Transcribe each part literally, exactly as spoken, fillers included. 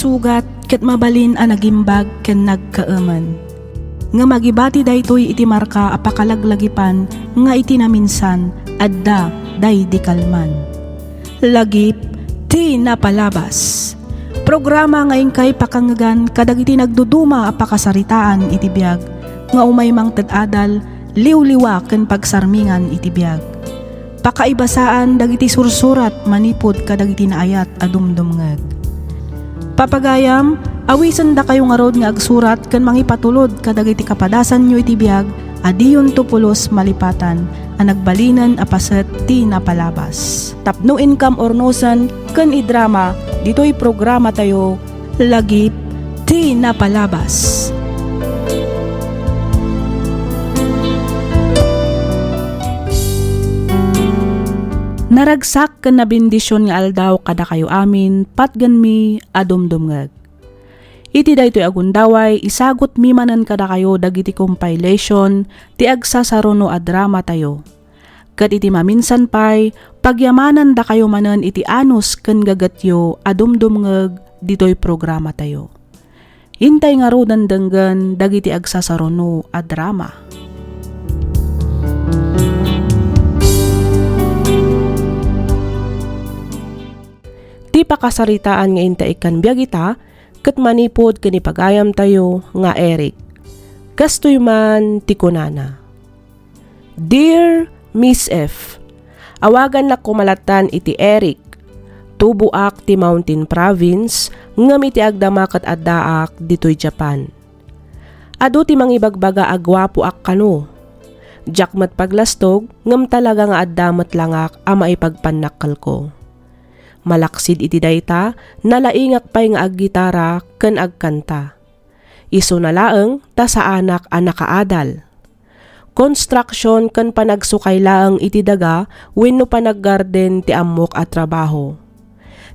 sugat ket mabalin a nagimbag ken nagkaemen. Ngem agibati daytoy iti marka a pakalaglagipan nga iti naminsan, adda daydi kalman. Lagip ti napalabas. Programa nga inkay pakangngegan kadagiti nagduduma a pakasaritaan iti biag nga umay mangted adal, liwliwa ken pagsarmingan iti biag. Pakaibasaan dagiti sursurat manipud kadagiti naayat a dumdumngeg. Papagayam, awisendakayo ngarud nga agsurat ken mangipatulod kadagiti kapadasanyo iti biag a diyonto pulos malipatan a nagbalinen a paset ti napalabas. Tapno inkam urnosen ken idrama ditoy programatayo, Lagip ti Napalabas. Naragsak ken nabendision nga aldaw kadakayo amin, patgenmi a dumdumngeg. Iti daytoy a gundaway, isagutmi manen kadakayo dagiti compilation ti agsasaruno a dramatayo. Ket iti maminsan pay, pagyamanandakayo manen iti anus ken gagetyo a dumdumngeg ditoy programatayo. Intay ngaruden denggen dagiti agsasaruno a drama. Ti pakasaritaan nga intay ikkan biag ita ket manipud ken ni pagayamtayo nga Eric. Kastoy man ti kunana, "Dear Miss F, awagannak koma lattan iti Eric. Tuboak ti Mountain Province, ngem iti agdama ket addaak ditoy Japan. Adu ti mangibagbaga a guapoak kano. Diak met paglastog, ngem talaga nga adda met langak a maipagpannakkelko." Malaksid iti dayta, nalaingak pay nga aggitara ken agkanta. Isuna laeng ta saanak a nakaadal. Construction ken panagsukay laeng iti daga wenno panaggarden ti ammok a trabaho.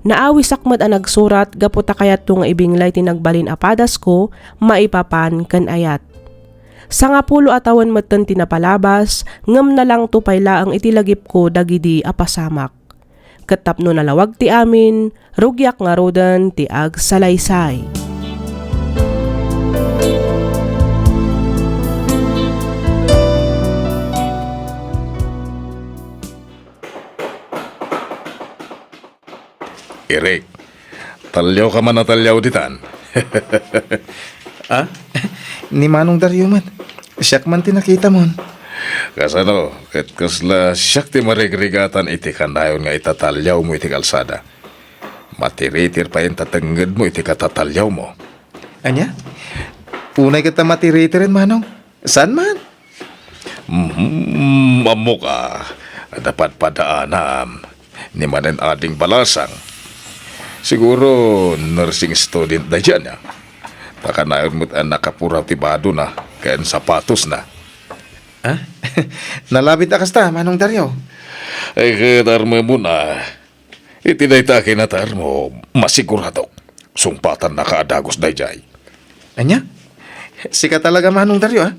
Naawisak met a nagsurat gapu ta kayatko nga ibinglay ti nagbalin a padasko maipapan ken ayat. Sangapulo a tawen metten ti napalabas, ngem nalangto pay laeng iti lagipko dagidi a pasamak. Ket tapno nalawag ti amin, rugiak ngaruden ti agsalaysay. Eric, talliaw ka man a talliaw ditan. Ah? Ni Manong Dario met. Siak man ti nakitamon. Kasano, ket kasla siak ti marigrigatan iti kanayon nga itatalliawmo iti kalsada? Matiritir pay ta tengngedmo iti katatalliawmo. Ania? Unay ket ta matiritiren, Manong. Saan man? Mhm, ammok a, napadpadaanam ni manen ading balasang. Siguro nursing student daydiay ania. Ta kanayon met a nakapuraw ti badona ken sapatosna. Ah? Nalabit a kasta, Manong Dario? Ay, ket armemon a, iti dayta a kinataermo, masiguradok, sungpatannaka a dagus daydiay. Ania? Sika talaga, Manong Dario, ah?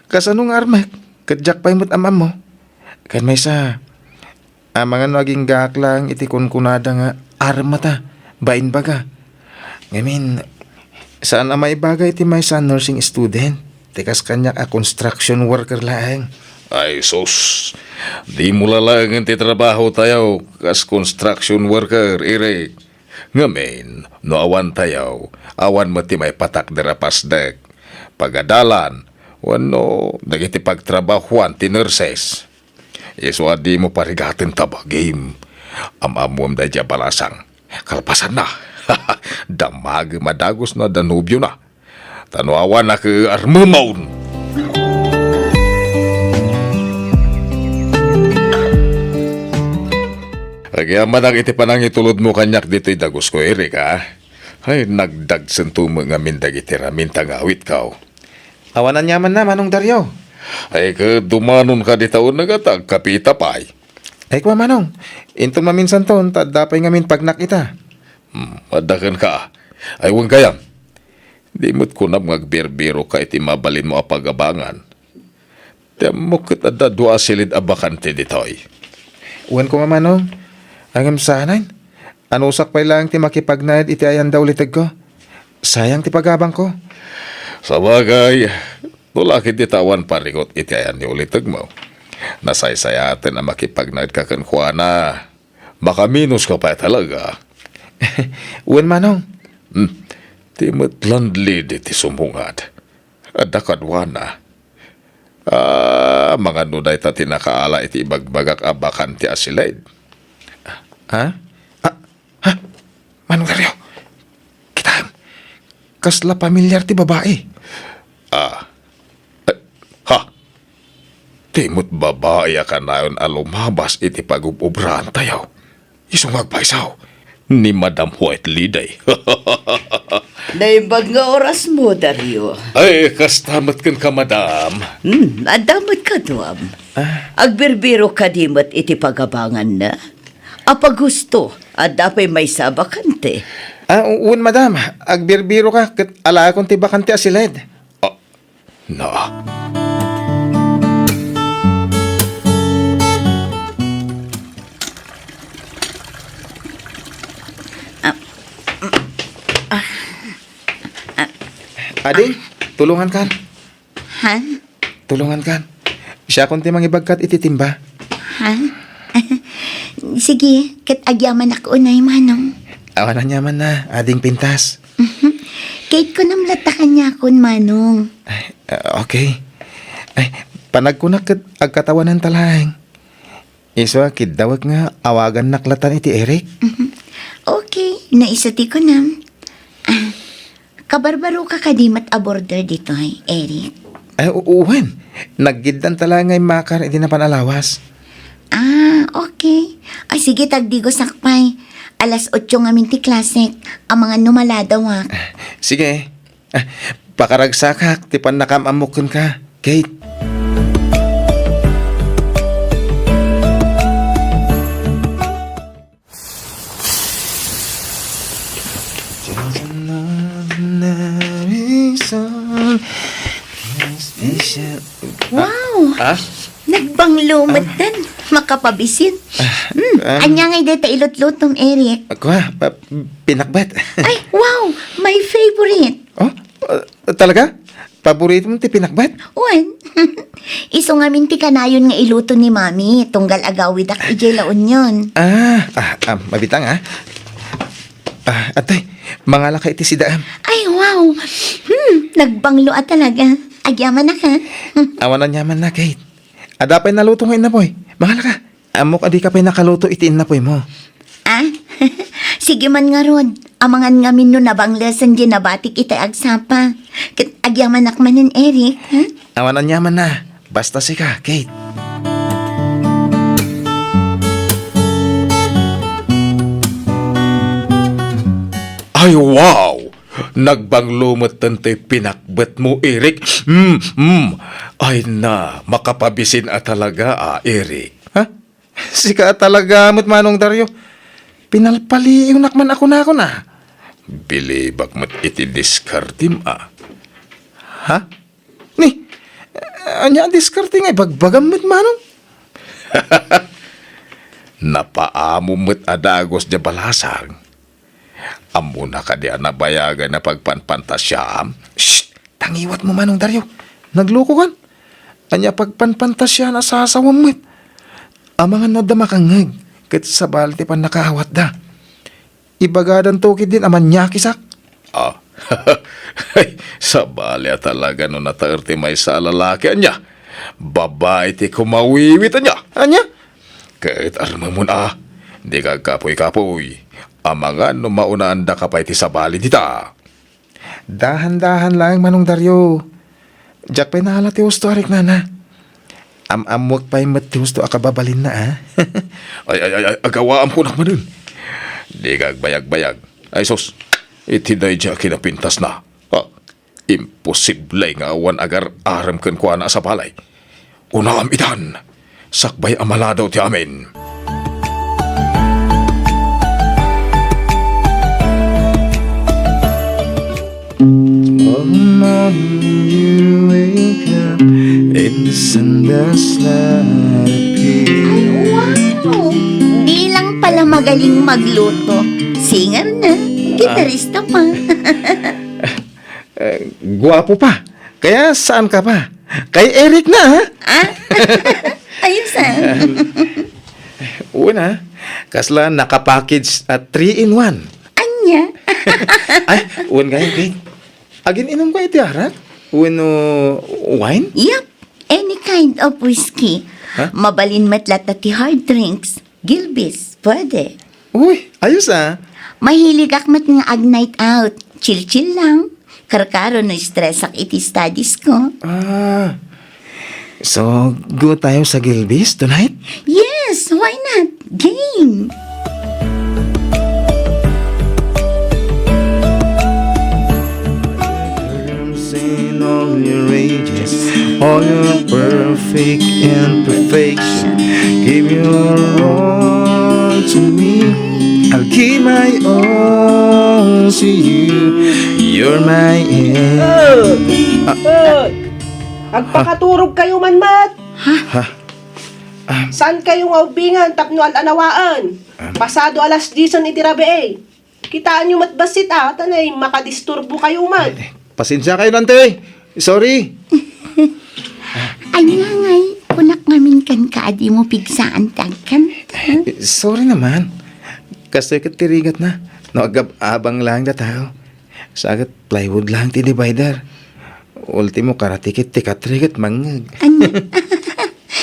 Kasano nga armek? Ket diak pay met am-ammo. Ken maysa, amangan no aginggaak laeng iti kunkunada nga armata, bainbaga. Ngamin, saan a maibaga iti maysa a nursing student, ti kas kaniak a construction worker laeng. Ay, sus! Dimo lalaengen ti trabahotayo kas construction worker, Eric. Ngamin, no awantayo, awan met ti maipatakder a pasdek, pagadalan, wenno dagiti pagtrabahoan ti nurses. Isu a dimo parigaten ta bagim. Am-ammom daydiay a balasang. Kalpasanna, damagem a dagus no adda nobiona. Ta no awan a ket armemon. Agyamanak iti panangitulodmo kaniak ditoy dagusko, Eric, a. Ay, nagdagsento met ngamin dagiti ramin ta nga awitko. Awan aniamanna, Manong Dario. Ay, ket dumanon kadi ta uneg a ta agkapita pay. Ay, kua, Manong. Inton maminsanton, ta adda pay ngamin pagnak ita. Hmm, adda kenka. Ay, wen gayam. Di met kunam nga agbirbirokka iti mabalinmo a pagabangan. Ti ammok ket adda dua a silid a bakante ditoy. Wen koma, Manong. Ngem saanen? Anusak pay laeng ti makipagnaed iti ayan da ulitegko. Sayang ti pagabangko. Sabagay, no la ketdi ta awan paringot iti ayan ni ulitegmo, nasaysayaten a makipagnaedka kenkuana. Makaminos ka pay talaga. Wen, Manong. Hmm. Ti met landlady ti sumungad. Adda kaduana. Ah, amangan no dayta ti nakaala iti ibagbagak a bakante a siled. Ha? Ah, ha? Manong Dario, kitaem. Kasla pamilyar ti babai. Ah. Eh, ha? Ti met babai a kanayon a lumabas iti pagub-obraantayo. Isu nga agpayso ni Madam White Lady. Naimbag nga orasmo, Dario. Ay, kasta met kenka, madam. Hmm, adda met kaduam. Ah. Agbirbiro kadi met iti pagabanganna? Apaghusto, adda pay maysa a bakante. Ah, wen, madam. Agbirbiro ka, ket alaekon ti bakante a siled. Ah, na. Ah, mm, ah, ah. Ading, tulungan kan. Ha? Tulungan kan. Siakon ti mangibagkat iti timba. Ha? Sige, ket agyamanak unay, Manong. Awan aniamanna, ading pintas. Ket kunam latta kaniakon, Manong. Ay, ah, okay. Ay, panagkunak ket agkatawananta laeng. Isu a kiddawek nga awagannak latan iti Eric. Mhm. Okay, no isu ti kunam. Ah, kabarbaroka kadi met a boarder ditoy, Eric? Ay, u-, wen. Naggiddanta laeng nga immakar iti napan a lawas. Ah, okay. Ay, sige, tagdigosak pay. Alas otso ngamin ti klasek. Amangan no maladawak. Sige. Ah, pakaragsakak ti pannakaam-ammok kenka, Kate. Wow! Ah? Nagbanglo met den. Makapabisin. Ah, Hmm, ah. Ania ngay deta ilutlutom, Eric? Kua, pa-, pinakbet. Ay, wow! My favorite. Oh, ah, talaga? Paborito mo ti pinakbet? Wen. Isu ngamin ti kanayon nga iluto ni Mami, tunggal agawidak idiay La Union. Ah, ah, ah, mabitang, ah. Ah, atoy, mangalaka iti sidaam. Ay, wow! Hmm, nagbanglo a talaga. Agyamanak, ha? Awan aniamanna, Kate. Adda pay naluto nga innapoy. Mangalaka. Ammok a dika pay nakaluto iti innapoymo. Ah? Sige man ngarud. Amangan ngamin no nabanglesen diay nabatik iti agsapa. Ket agyamanak manen, Eric, ha? Awan aniamanna. Basta sika, Kate. Ay, wow! Nagbanglo met daytoy pinakbetmo, Eric. Mm, mm. Ay na, makapabisin a talaga, a, Eric. Ha? Sika a talaga met, Manong Dario. Pinalpaliiwnak man a kunakon, a. Bilibak met iti diskartem, a. Ha? Ni, ania a diskarte nga ibagbagam met, Manong? Napaamom met a dagus diay balasang. Ammona kadi a nabayagen a pagpanpantasiaam? Shh! Tangiwatmo, Manong Dario. Naglukokan. Ania pagpanpantasiaan a sasawem met? Amangan no adda makangngeg, ket sabali ti pannakaawatda. Ibagadanto ketdin a maniakisak. Ah. Sabali a talaga no nataer ti maysa a lalaki. Ania? Babai ti kumawiwit. Ania? Ania? Ket armemon a, dika agkapuy-kapuy. Amangan no maunaandaka pay ti sabali dita. Dahan-dahan laeng, Manong Dario. Diak pay naala ti husto a riknana. Am-ammoek pay met ti husto a kababalinna, a. Ay, ay, ay, ay, agawaam kunak manen. Dika agbayagbayag. Ay sus, iti daydi a kinapintasna. Ah, imposible nga awan agar-arem kenkuana a sabali. Unaam itan. Sakbay a maladaw ti amin. Morning you wake up and the sun does not appear. Ay, wow! Di lang pala magaling magluto. Singer na, gitarista pa. Eh, guwapo pa. Kaya saan ka pa? Kay Eric na, ha? Ah? Ayos, ah. Una, kasla naka-package a three-in-one. Anya? Ay, wen gayam, Kate. Agin-inumka iti arak? Wenno wine? Yep. Any kind of whiskey. Ha? Mabalin met latta ti hard drinks. Gilbis, pwede. Uy, ayos, ah. Mahiligak met nga ag-night out. Chill-chill lang. Karkaro no stress-ak iti studies ko. Ah. So, go tayo sa Gilbis tonight? Yes, why not? Game! All your perfect imperfection, give your all to me. I'll give my all to you. You're my end. Oy! Agpakaturog kayo man met. Ha? Saan kayo nga ubbingan tapno al-anawaen? Pasado alas diesen iti rabii. Kitaenyo met bassit a, ta nay makadisturbo kayo met. Ay, pasensia kayo, Nante. Sorry. Ania ngay, kunak ngamin kenka a dimo pigsaan ti agkanta. Eh, sorry naman. Kastoy ket ti rigatna. No, agab-abang lang da tao. Sa ket plywood lang ti divider. Ultimo, karati ket ti katri ket mangngeg. Ania?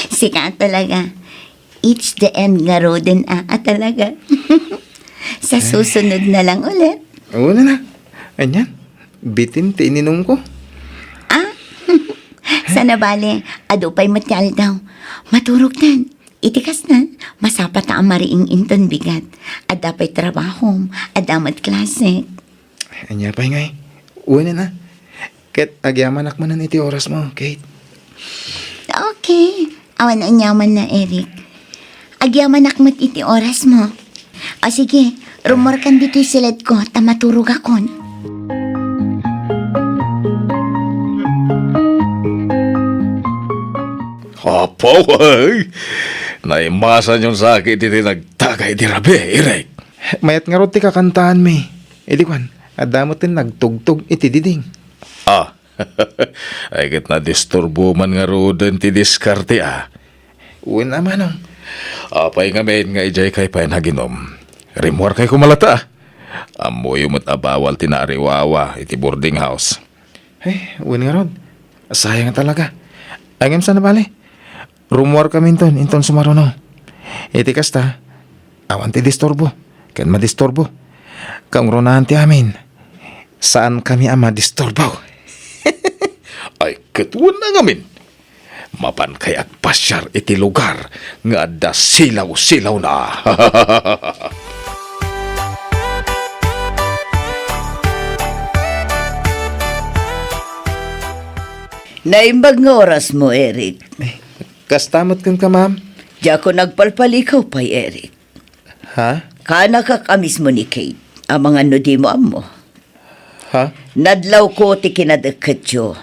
Sika talaga. It's the end ngaruden a, a talaga. Sa susunod na lang ulit. Una na. Anian? Bitin ti ininumko. Ah? Sana bale, adu pay met ti aldaw. Maturogtan. Iti kasta, masapata a mariing inton bigat. Adda pay trabahom, adda met klase. Ania pay ngay? Wen a. Ket agyamanak manen iti orasmo, Kate. Okay. Awan aniamanna, Eric. Agyamanak met iti orasmo. O sige, rummuarkan ditoy siledko ta maturogakon. Apo, ay! Naimasanyon sa akin iti nagtagay iti rabii, Eric. Mayat ngarud ti kakantaanmi. Idi kuan, adda met ti nagtugtog iti diding. Ah, ay ket nadisturbo man ngaruden ti diskarte, ah. Wen a, manong. Apay ngamin nga idiay kay pay naginum? Rimmuarkay koma latta, ah. Ammoyo met a bawal ti naariwawa iti boarding house. Eh, wen ngarud. Sayang talaga. Ay, ngem saan a bale? Rummuarkaminton inton sumaruno. Iti kasta, awan ti disturbo ken madisturbo. Kaungrunaan ti amin, saankami a madisturbo. Ay, ket wen a ngamin. Mapankay agpasiar iti lugar nga adda silaw-silawna. Naimbag nga orasmo, Eric. Kasta met kenka, ma'am? Diakon agpalpalikaw pay, Eric. Ha? Kaanakak a mismo ni Kate, amangan no dimo ammo. Ha? Nadlawko ti kinadekketyo.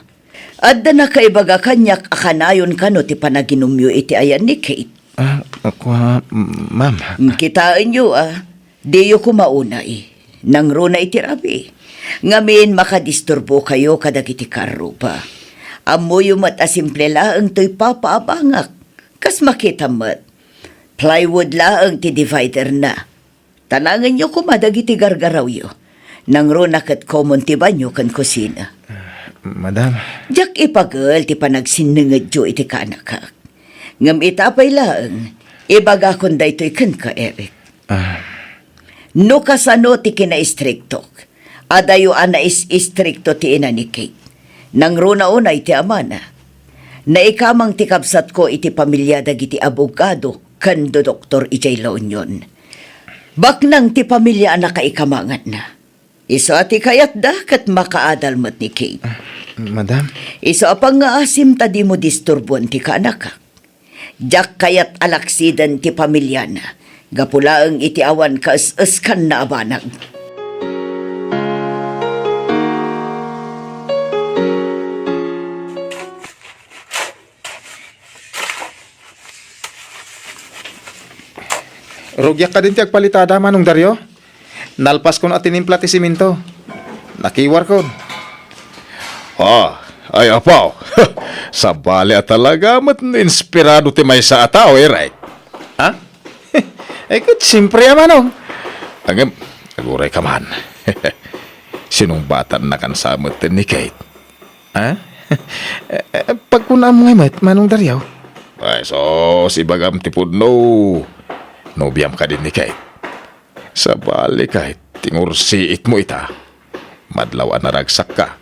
Adda nakaibaga kaniak a kanayon kano ti panaginumyo iti ayan ni Kate. Ah, ako, ah, m-, ma'am. Mm, kitaenyo, ah. Diyo koma unay. Nangruna iti rabii. Ngamin, makadisturbokayo kadagiti karruba. Ammoyo met a simple laeng toy papaabangak. Kas makitam met, plywood laeng ti dividerna. Tanangenyo koma dagiti gargarawyo. Nangruna ket common ti banyo ken kusina. Ah, madam. Diak ipagel ti panagsinnengedyo iti kaanakak. Ngem ita pay laeng, ibagakon daytoy kenka, Eric. Ah. No kasano ti kinaistriktok, adayo a nais-istrikto ti ina ni Kate. Nangruna unay ti amana. Naikamang ti kabsatko iti pamilia dagiti abogado ken dodoktor idiay La Union. Baknang ti pamilia a nakaikamanganna. Isu a ti kayatda ket makaadal met ni Kate. Ah, madam. Isu a pangngaasim ta dimo disturboen ti kaanakak. Diak kayat a laksiden ti pamiliana, gapu laeng iti awan kaes-eskanna a banag. Rugiak kadin ti agpalitada, Manong Dario? Nalpaskon a tinimpla ti simento. Nakiwarkon. Ah, ay apo. Sabali a talaga met no inspirado ti maysa a tao, Eric. Ha? Ay, ket siyempre a, Manong. Ngem, aguray ka man. Sinungbatannakan sa met ni Kate. Ha? Eh, eh, pagkunaam ngay met, Manong Dario? Ay, sus, ibagam ti pudno. Nobiam kadi ni Kate. Sabali, Kate, tingursiitmo ita. Madlaw a naragsakka.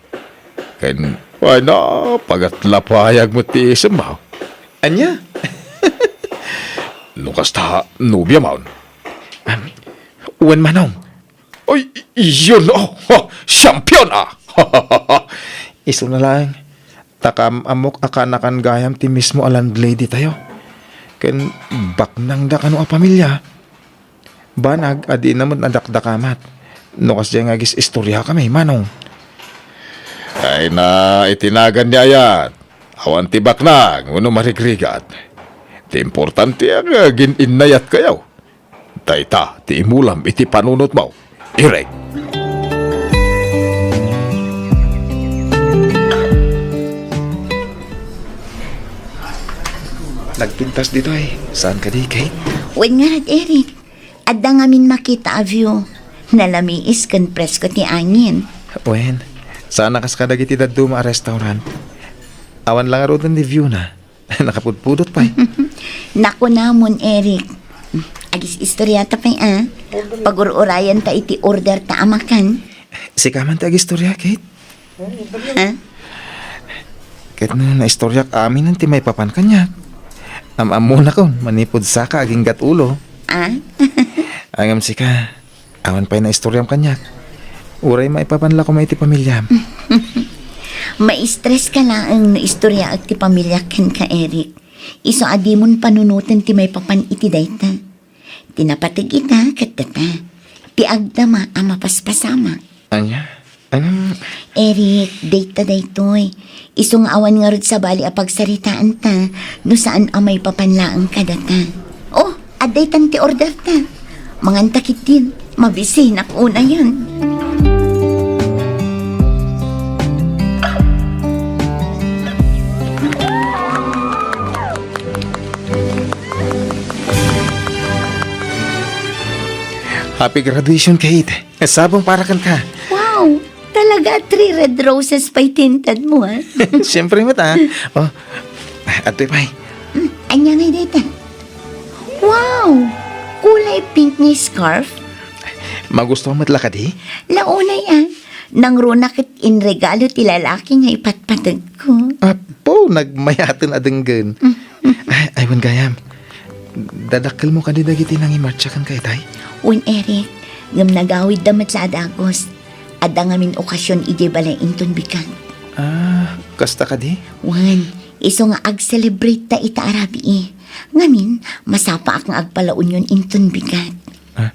Ken, ay na, pagatlapayag met ti isemmo. Ania? No kasta, nobiamon? Am, wen, Manong. Ay, iyon, oh, oh, champion, ah. Isuna laeng, ta kaam-ammok a kaanakan gayam ti mismo a landlady tayo. Ken baknangda kano a pamilia. Banag a dina met nadakdakamat. No kasdiay nga agis-istoriakami, Manong. Ay na, iti nagan ni ayat. Awan ti baknang wenno marigrigat. Ti importante nga agin-innayatkayo. Dayta ti imulam iti panunotmo, Eric. Nagpintas ditoy. Saan kadi, Kate? Wen ngarud, Eric. Adda ngamin makita a view. Nalamiis ken presko ti angin. Wen, saan a kas kadagiti dadduma a restaurant. Awan la ngaruden ti view na. Nakapudpudot pay. Nakunamon, Eric. Agis-istoriata pay, a. Pagur-urayanta iti orderta a makan. Sika man ti agistoria, Kate. Ha? Ket no naistoriak aminen ti maipapan kaniak, am-ammonakon manipud saka aginggat ulo. A? Ngem sika, awan pay naistoriam kaniak. Uray maipapan la koma iti pamiliam. Maistres ka laeng no istoriaek ti pamiliak kenka, Eric. Isu a dimon panunoten ti maipapan iti dayta. Ti napateg ita ket data. Ti agdama a mapaspasamak. Ania? Anam? Eric, dayta daytoy. Isu nga awan ngarud sabali a pagsaritaanta no saan a maipapan laeng kadata. Oh, adda itan ti orderta. Manganta ketdin. Mabisinak unayen. Happy graduation, Kate. Sabong para kenka. Wow! Talaga, three red roses pay tinted mo, ha? Siyempre met, a. Oh, adtoy pay. Mm, ania ngay dayta? Wow! Kulay pink nga scarf? Magustuhan met la kadi? Launay, a. Nangruna ket inregalo ti lalaki nga ipatpateg ko. Apo, nagmayaten a denggen. Mm. Ay, ay, wen gayam. Dadakkelmo kadi dagiti nangimartsa kenka itay? Wen, Eric, ngem nagawidda met la a dagus. Adda ngamin okasion idiay balay inton bigat. Ah, kasta kadi? Wen, isu nga ag-celebrate ta ita a rabii. Ngamin, masapaak nga agpalaunion inton bigat. Ah,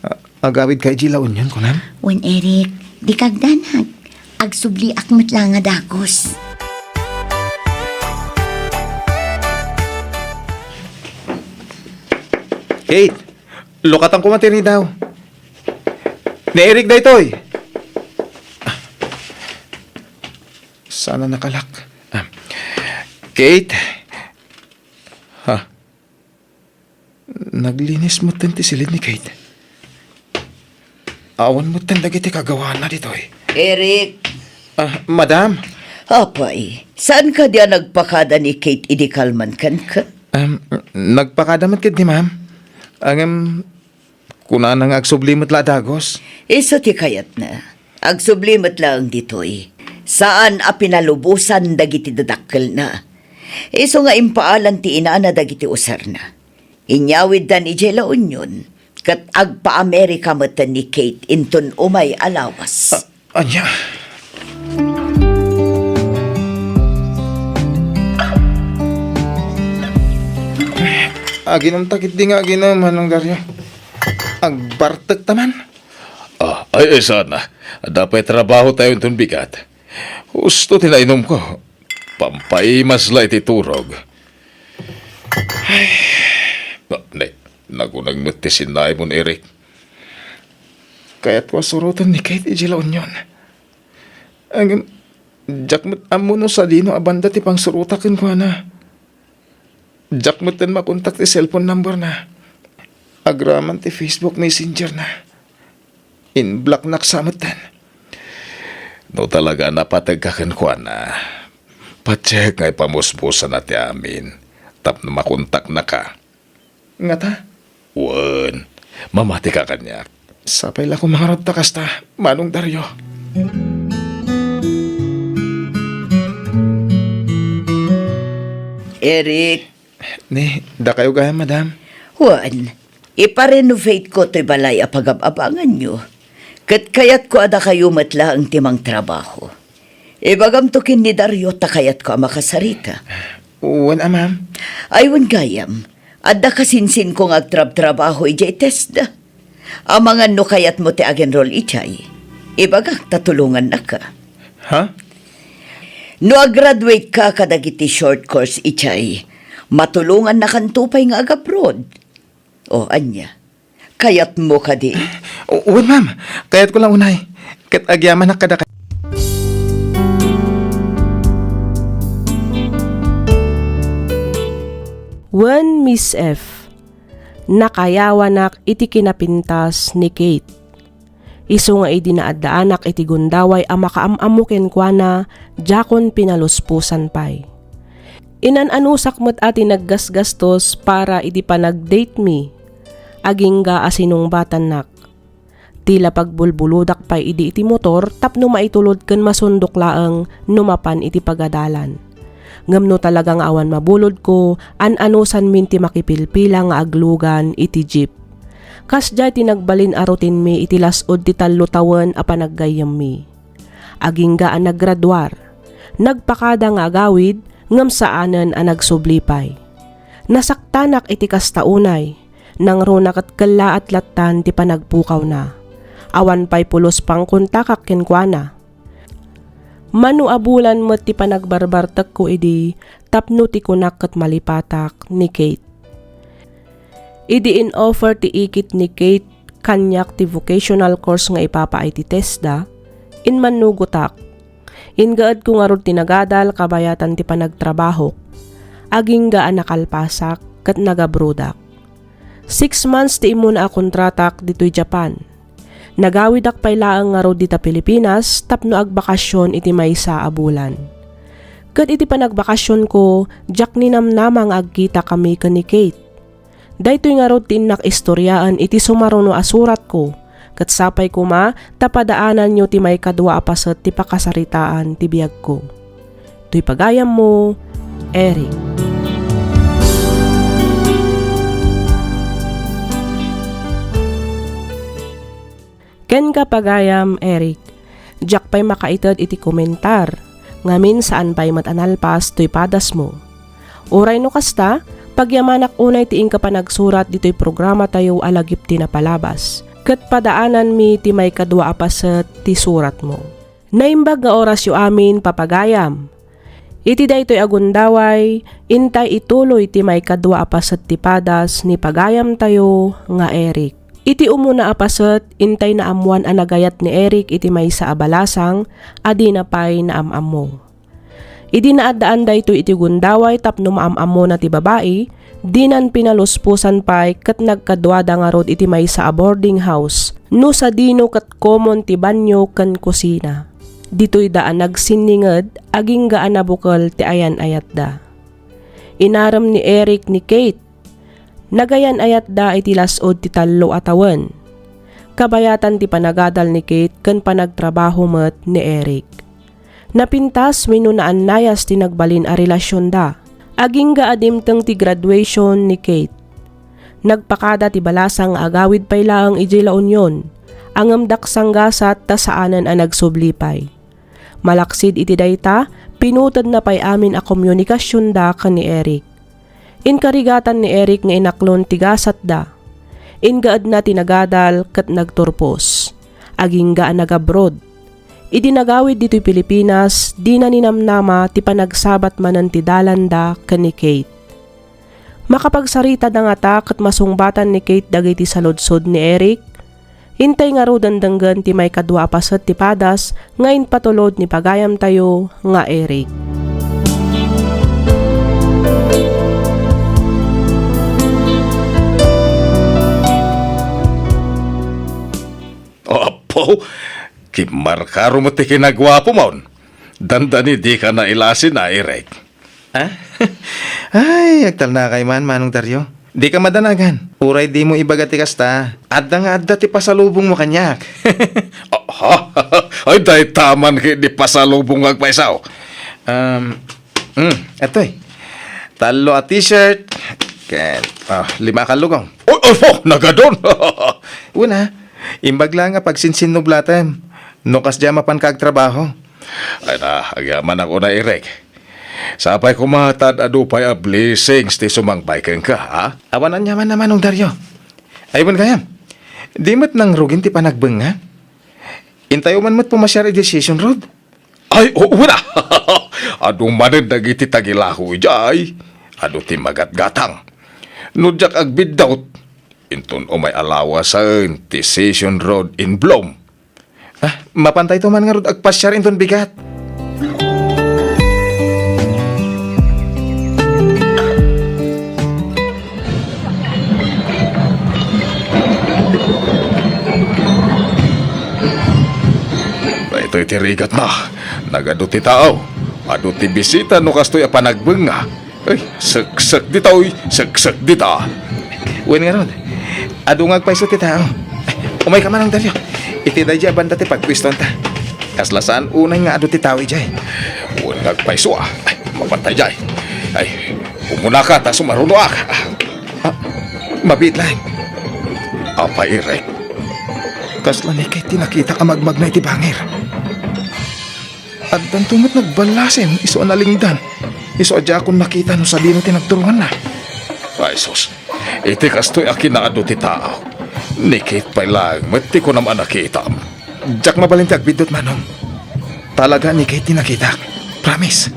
a-, agawidka idiay La Union, kunam? Wen, Eric, dika agdanag. Agsubliak met la nga dagus. Kate, lukatan koma ti ridaw. Ni Eric daytoy. Saan a nakalak? Ah. Kate? Ha? Naglinis metten ti siled ni Kate. Awan metten dagiti kagawana ditoy. Eric! Ah, madam? Apay, saan kadi a nagpakada ni Kate idi kalman kenka? Em, nagpakada met ketdi, ma'am. Ngem, kunana nga agsubli met la a dagus. Isu ti kayatna. Agsubli met laeng ditoy. Saan a pinalubosan dagiti dadakkelna. Isu nga impaalan ti inana dagiti usarna. Inyawiddan idiay La Union, ket agpa-Amerika metten ni Kate inton umay a lawas. A-, ania? Aginumta ketdi nga aginum, Manong Dario. Agbartekta man. Ah, ay, ay, saan a. Adda pay trabahotayo inton bigat. Husto ti nainumko. Pampaimas la iti turog. Ay, na-, ne-, nagunag met ti sinnaimon, Eric. Kayatko a suroten ni Kate idiay La Union. Ngem, diak met ammo no sadino a banda ti pangsurotak kenkuana. Diak metten makontak ti cellphone number na. Agraman ti Facebook Messenger na. In-blocknak sa metten. No talaga a napategka kenkuana, patiek nga ipamusmusana ti amin tapno makontaknaka. Ngata? Wen, mamatika kaniak. Sapay la koma ngarud ta kasta, Manong Dario. Eric. Ni, dakayo gayam, madam? Wen, ipa-renovate ko toy balay a pagab-abanganyo. Ket kayatko a dakayo met laeng ti mangtrabaho. Ibagamto ken ni Dario ta kayatko a makasarita. Wen a, ma'am. Ay, wen gayam, adda kasinsinko nga agtrabtrabaho idiay TESDA. Amangan no kayatmo ti ag-enroll idiay. Ibagak ta tulongannaka. Ha? No ag-graduate ka kadagiti short course idiay, matulongannakanto pay nga ag-abroad. O, ania? Kayatmo kadi? O, wen, ma'am. Kayatko la unay. Ket agyamanak kadakayo. Wen, Miss F, nakayawanak iti kinapintas ni Kate. Isu nga idi naaddaanak iti gundaway a makaam-ammo kenkuana, diakon pinaluspusan pay. Inan-anusak met a ti naggasgastos para idi panag-date mi, agingga a sinungbatannak. Ti la pagbulbuludak pay idi iti motor tapno maitulod ken masundok laeng no mapan iti pagadalan. Ngem no talaga nga awan mabulodko, an-anusanmin ti makipilpila nga aglugan iti jeep. Kasdiay ti nagbalin a routine mi iti las-ud ti tallo tawen a panaggayyemmi. Agingga a naggraduar, nagpakada nga agawid ngem saanen a nagsubli pay. Nasaktanak iti kasta unay, nangruna ket kellaat lattan ti panagpukawna. Awan pay pulos pangkontakak kenkuana. Mano a bulan met ti panagbarbartekko idi tapno ti kunak ket malipatak ni Kate. Idi in-offer ti ikit ni Kate kaniak ti vocational course nga ipapaay ti TESDA, immannugotak. Ingaedko ngarud ti nagadal kabayatan ti panagtrabahok. Agingga a nakalpasak ket nagabrodak. Six months ti immuna a kontratak ditoy Japan. Nagawidak pay laeng ngarud dita Pilipinas tapno agbakasyon iti maysa a bulan. Ket iti panagbakasyonko, diak ninamnama nga agkitakami ken ni Kate. Daytoy ngarud ti innak istoriaen iti sumaruno a suratko, ket sapay koma ta padaananyo ti maikadua a paset ti pakasaritaan ti biagko. Toy pagayammo, Eric. Ken ka pagayam, Eric, diak pay makaited iti komentar, ngamin saan pay met a nalpas toy padasmo. Uray no kasta, pagyamanak unay ti inka panagsurat ditoy programatayo a Lagip ti Napalabas, ket padaananmi ti maikadua a paset ti suratmo. Naimbag nga orasyo amin, papagayam. Iti daytoy a gundaway, intay ituloy ti maikadua a paset ti padas ni pagayamtayo nga Eric. Iti umuna a paset, intay naammoan a nagayat ni Eric iti maysa a balasang a dina pay naam-ammo. Idi naaddaan daytoy iti gundaway tapno maam-ammona ti babai, dinan pinaluspusan pay ket nagkaduada ngarud iti maysa a boarding house, no sadino ket common ti banyo ken kusina. Ditoyda a nagsinninged agingga a nabukel ti ayan-ayatda. Inarem ni Eric ni Kate. Nagayan-ayatda iti las-ud ti tallo a tawen. Kabayatan ti panagadal ni Kate ken panagtrabaho met ni Eric. Napintas wenno naannayas ti nagbalin a relasionda. Agingga a dimteng ti graduation ni Kate. Nagpakada ti balasang nga agawid pay laeng idiay La Union, ngem daksanggasat ta saanen a nagsubli pay. Malaksid iti dayta, pinutedna pay amin a komunikasionda ken ni Eric. Inkarigatan ni Eric nga inaklon ti gasatda. Ingaedna ti nagadal ket nagturpos. Agingga a nagabroad. Idi nagawid ditoy Pilipinas, dina ninamnama ti panagsabat manen ti dalanda ken ni Kate. Makapagsaritada ngata ket masungbatan ni Kate dagiti saludsod ni Eric? Intay ngaruden denggen ti maikadua a paset ti padas nga impatulod ni pagayamtayo nga Eric. Apo, kimmarkaro met ti kinaguapom. Dandani dika nailasin a, Eric. Ah? Ay, agtalnakay man, Manong Dario. Dika madanagan. Uray dimo ibaga ti kasta, adda nga adda ti pasalubongmo kaniak. Aha? Ay, dayta man ket ti pasalubong nga agpayso. Um, mm, atoy. Tallo a t-shirt, ken, ah, lima a kallugong. Oh, oh, oh, nagadon. Una, imbag la nga pagsinsinnublatem no kasdiay a mapanka agtrabaho. Ay na, agyamanak unay, Eric. Sapay koma ta ad-adu pay a blessings ti sumangpay kenka, ha? Awan aniaman a, Manong Dario. Ay, wen gayam, di met nangrugin ti panagbengnga? Intayo man met pumasiar idiay Session Road. Ay, oo na. Adu manen dagiti tagilako idiay. Adu ti magatgatang. No diak agbiddut, inton umay a lawasen ti Session Road in Bloom. Ah, mapantayto man ngarud agpasiar inton bigat. Daytoy ti rigatna. Nagadu ti tao. Adu ti bisita no kastoy a panagbengnga. Ay, seksek ditoy, seksek dita. Wen ngarud, adu nga agpayso ti tao. Ay, umayka, Manong Dario. Iti daydiay a banda ti pagpuestoanta. Kasla saan unay nga adu ti tao idiay. Wen nga agpayso, ah. Ay, mapantay diay. Ay, umunaka ta sumarunoak. Ah, mabiit laeng. Apay, Eric. Kasla ni Kate ti nakitak a magmagna iti bangir. Addanto met nagballasen isu a nalingdan. Isu a diakon makita no sadino ti nagturonganna. Ay, sus. Iti kastoy a kinaadu ti tao, ni Kate pay laeng met ti kunam a nakitam. Diak mabalin ti agbiddut, Manong. Talaga ni Kate ti nakitak. Promise.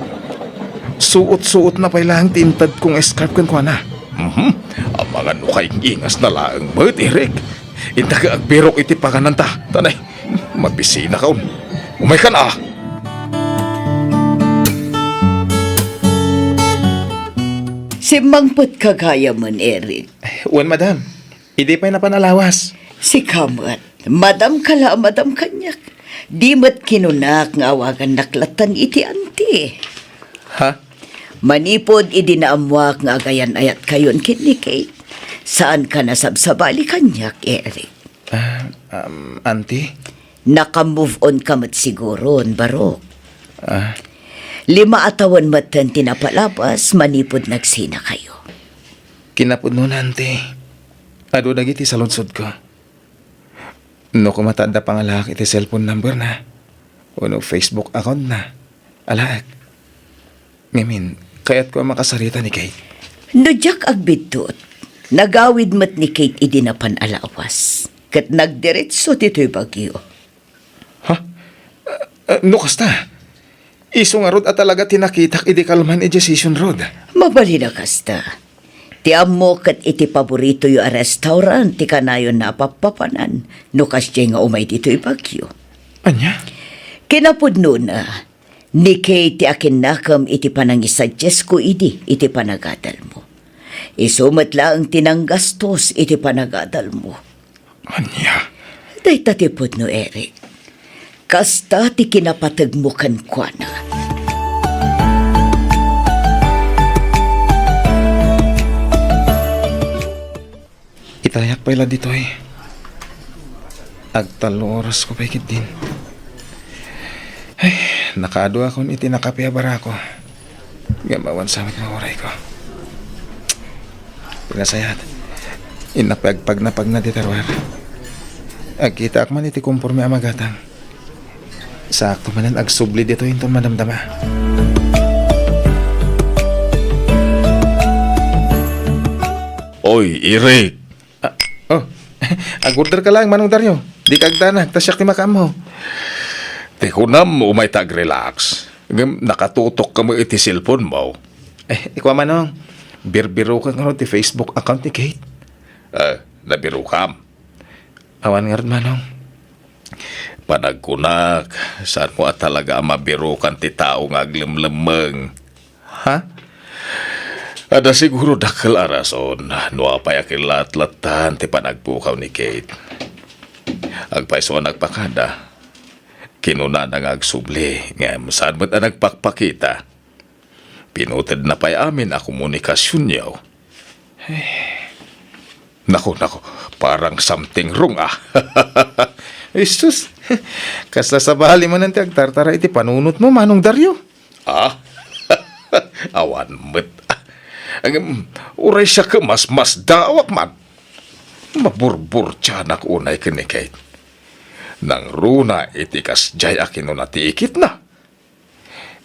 Suot-suotna pay laeng ti intedko nga scarf kenkuana. Mhm. Amangan no kaing-ingasna laeng met, Eric. Inta ka agbirok iti pagananta. Tanay, mabisinakon. Umaykan a. Simmangpetka gayamen, Eric. Wen, madam. Idi pay napan a lawas. Sika met, madamka la a madam kaniak. Di met kinunak nga awagannak lattan iti anti. Ha? Manipud idi naammuak nga agayan-ayatkayon ken ni Kate, saanka nasabsabali kaniak, Eric. Ah, um, auntie? Naka-move on ka met siguron, Barok. Ah. Lima a tawen metten ti napalabas manipud nagsinakayo. Kinapudnona, auntie. Adu dagiti saludsodko. No koma ta adda pangalaak iti cellphone number na, wenno Facebook account na, alaek. Ngamin, kayatko a makasarita ni Kate. No diak agbiddut, nagawid met ni Kate idi napan a lawas, ket nagdiretso ditoy Baguio. Ha? Eh, eh, no kasta, isu ngarud a talaga ti nakitak idi kalman idiay Session Road. Mabalin a kasta. Ti ammo ket iti paboritoyo a restaurant ti kanayon a pappapanan no kasdiay nga umay ditoy Baguio. Ania? Kinapudnona, ni Kate ti akinnakem iti panangisuggestko idi iti panagadalmo. Isu met laeng ti nanggastos iti panagadalmo. Ania? Dayta ti pudno, Eric. Kasta ti kinapategmo kenkuana. Itayak pay la ditoy. Agtallo orasko pay ketdin. Ay, nakaadu akon iti nakape a barako. Ngem awan sa met nga urayko. Pinasayaat. Innak pay agpagnapagna dita ruar. Agkitaak man iti komporme a magatang. Sakto manen agsubli ditoy inton madamdama. Oy, Eric! Ah, oh. Ag-order ka laeng, Manong Dario. Dika agdanag, ta siak ti makaammo. Ti kunam, umay ta ag-relax. Ngem nakatutok ka met iti cellphone mo. Eh, ikua, Manong, birbirokak ngarud ti Facebook account ni Kate. Eh, nabirokam? Awan ngarud, Manong. Panagkunak, saanmo a talaga a mabirukan ti tao nga aglemlemmeng? Ha? Adda siguro dakkel a rason no apay a kinlatlattan ti panagpukaw ni Kate. Agpayso a nagpakada, kinunana nga agsubli, ngem saan met a nagpakpakita. Pinutedna pay amin a komunikasionyo. Naku, naku, parang something wrong, ah. Ay, sus, kasla sabali manen ti agtartara iti panunotmo, Manong Dario. Ah? Awan met. Ngem, uray siak, mas, mas daawak man. Maburburtianak unay ken ni Kate. Nangruna iti kasdiay a kinuna ti ikitna.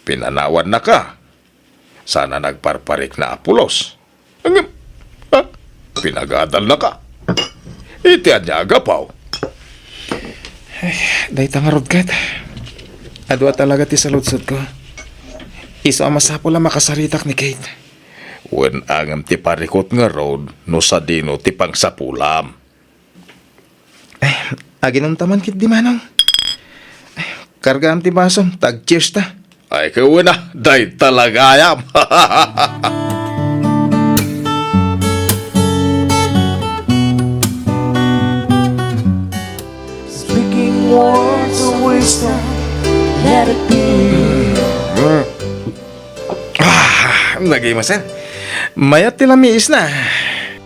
Pinanawannaka. Saan a nagparparikna a pulos. Ngem, ha? Pinagadalnaka. Iti ania a gapu? Ay, dayta ngarud ket. Adu a talaga ti saludsodko. Isu a masapul a makasaritak ni Kate. Wen, ngem ti parikut ngarud no sadino ti pangsapulam. Ay, aginumta man ketdi, Manong. Ay, kargaam ti basom, ta ag-cheers ta. Ay, ket wen a, dayta la gayam. Speaking words of wisdom, let it be. Ah, nagay masen. Mayat ti lamiisna.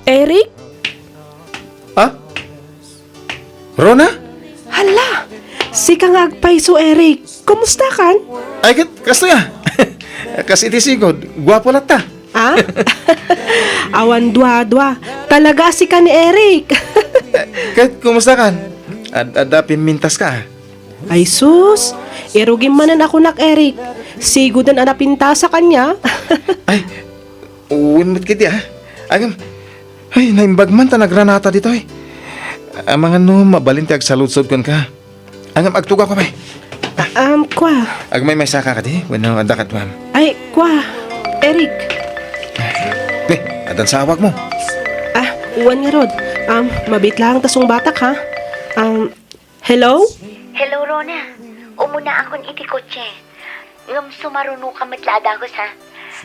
Eric? Ha? Rona? Hala! Sika nga agpayso, Eric. Kumustakan? Ay, ket, kastoy a. Kas iti sigud, guapo latta. Ah? Awan dua-dua. Talaga a sika ni Eric. Eh, ket, kumustakan? Ad-, adda pimmintaska? Ay sus, irugim manen a kunak, Eric. Siguden a napintasak ania. Ay, wen met ketdi, ah. Agam, ay, naimbag man ta nagranata ditoy. Amangan no mabalin ti agsaludsod kenka. Agam, agtugawka pay. Ah, um, kua. Agmaymaysaka kadi, wenno adda kaduam. Ay, kua. Eric. Ne, addan sa awagmo. Ah, wen ngarud. Um, mabiit laeng ta sungbatak, ha? Um, Hello? Hello, Rona. Umunaakon iti kotse. Ngem sumarunoka met la a dagus, ha?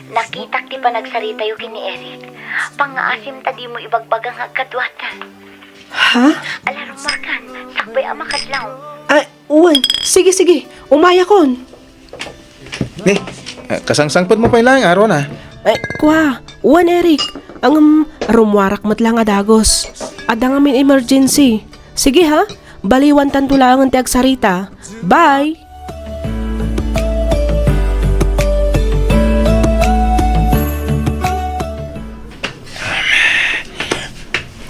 Nakitak ti panagsaritayo ken ni Eric. Pangngaasim ta dimo ibagbaga nga agkaduata. Ha? Ala, rummuarkan. Sakbay a makadlaw. Ay, wen. Sige, sige. Umayakon. Ne, ah, kasangsangpetmo pay laeng, Rona. Ay, kua, wen, Eric. Ngem, rummuarak met la nga dagus. Adda ngamin emergency. Sige, ha? Baliwantanto laengen ti agsarita. Bye!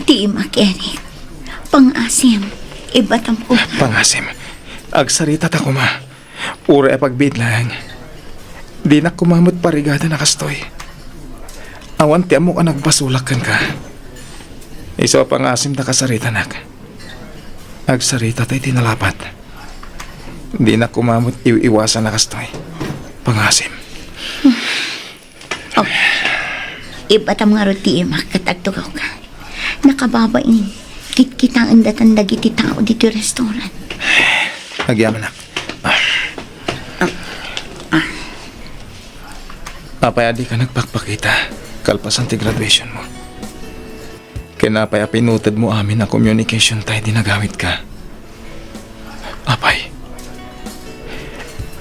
Dimak, Eric. Pangngaasim, ibatam ko. Pangngaasim. Agsaritata koma. Uray a pagbiit laeng. Dinak koma met parigadan a kastoy. Awan ti ammok a nagbasolak kenka. Isu a pangngaasim ta kasaritanak. Agsaritata iti nalapat. Dinak koma met iw-iwasan a kastoy. Pangngaasim. Oh. Ibatam ngarud ti imak ket agtugawka. Nakababain, kitkitaen datan dagiti tao ditoy restaurant. Agyamanak. Ah. Ah. Apay a dika nagpakpakita kalpasan ti graduation mo? Ken apay a pinutedmo amin a communication tay di nagawitka? Apay,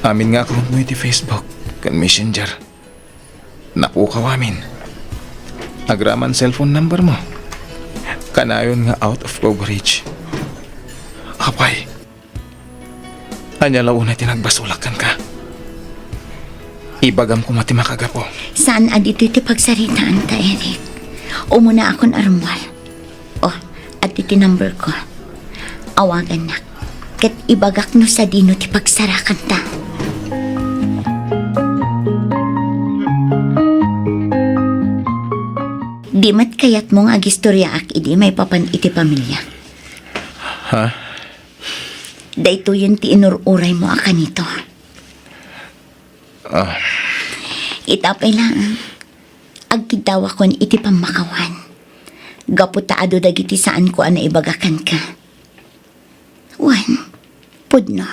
amin nga account mo iti Facebook ken Messenger. Napukaw amin. Agraman cellphone number mo. Kanayon nga out of coverage. Apay, ania la unay ti nagbasolak kenka? Ibagam koma ti makagapu. Saan a ditoy ti pagsaritaanta, Eric. Umunaakon a rummuar. Oh, adtoy ti number ko. Awagannak. Ket ibagak no sadino ti pagsarakanta. Di met kayatmo nga agistoriaak idi maipapan iti pamiliak? Ha? Daytoyen ti inur-uraymo a kanito. Ah. Ita pay laeng, agkiddawakon iti pammakawan. Gapu ta adu dagiti saanko a naibaga kenka. Wen, pudno.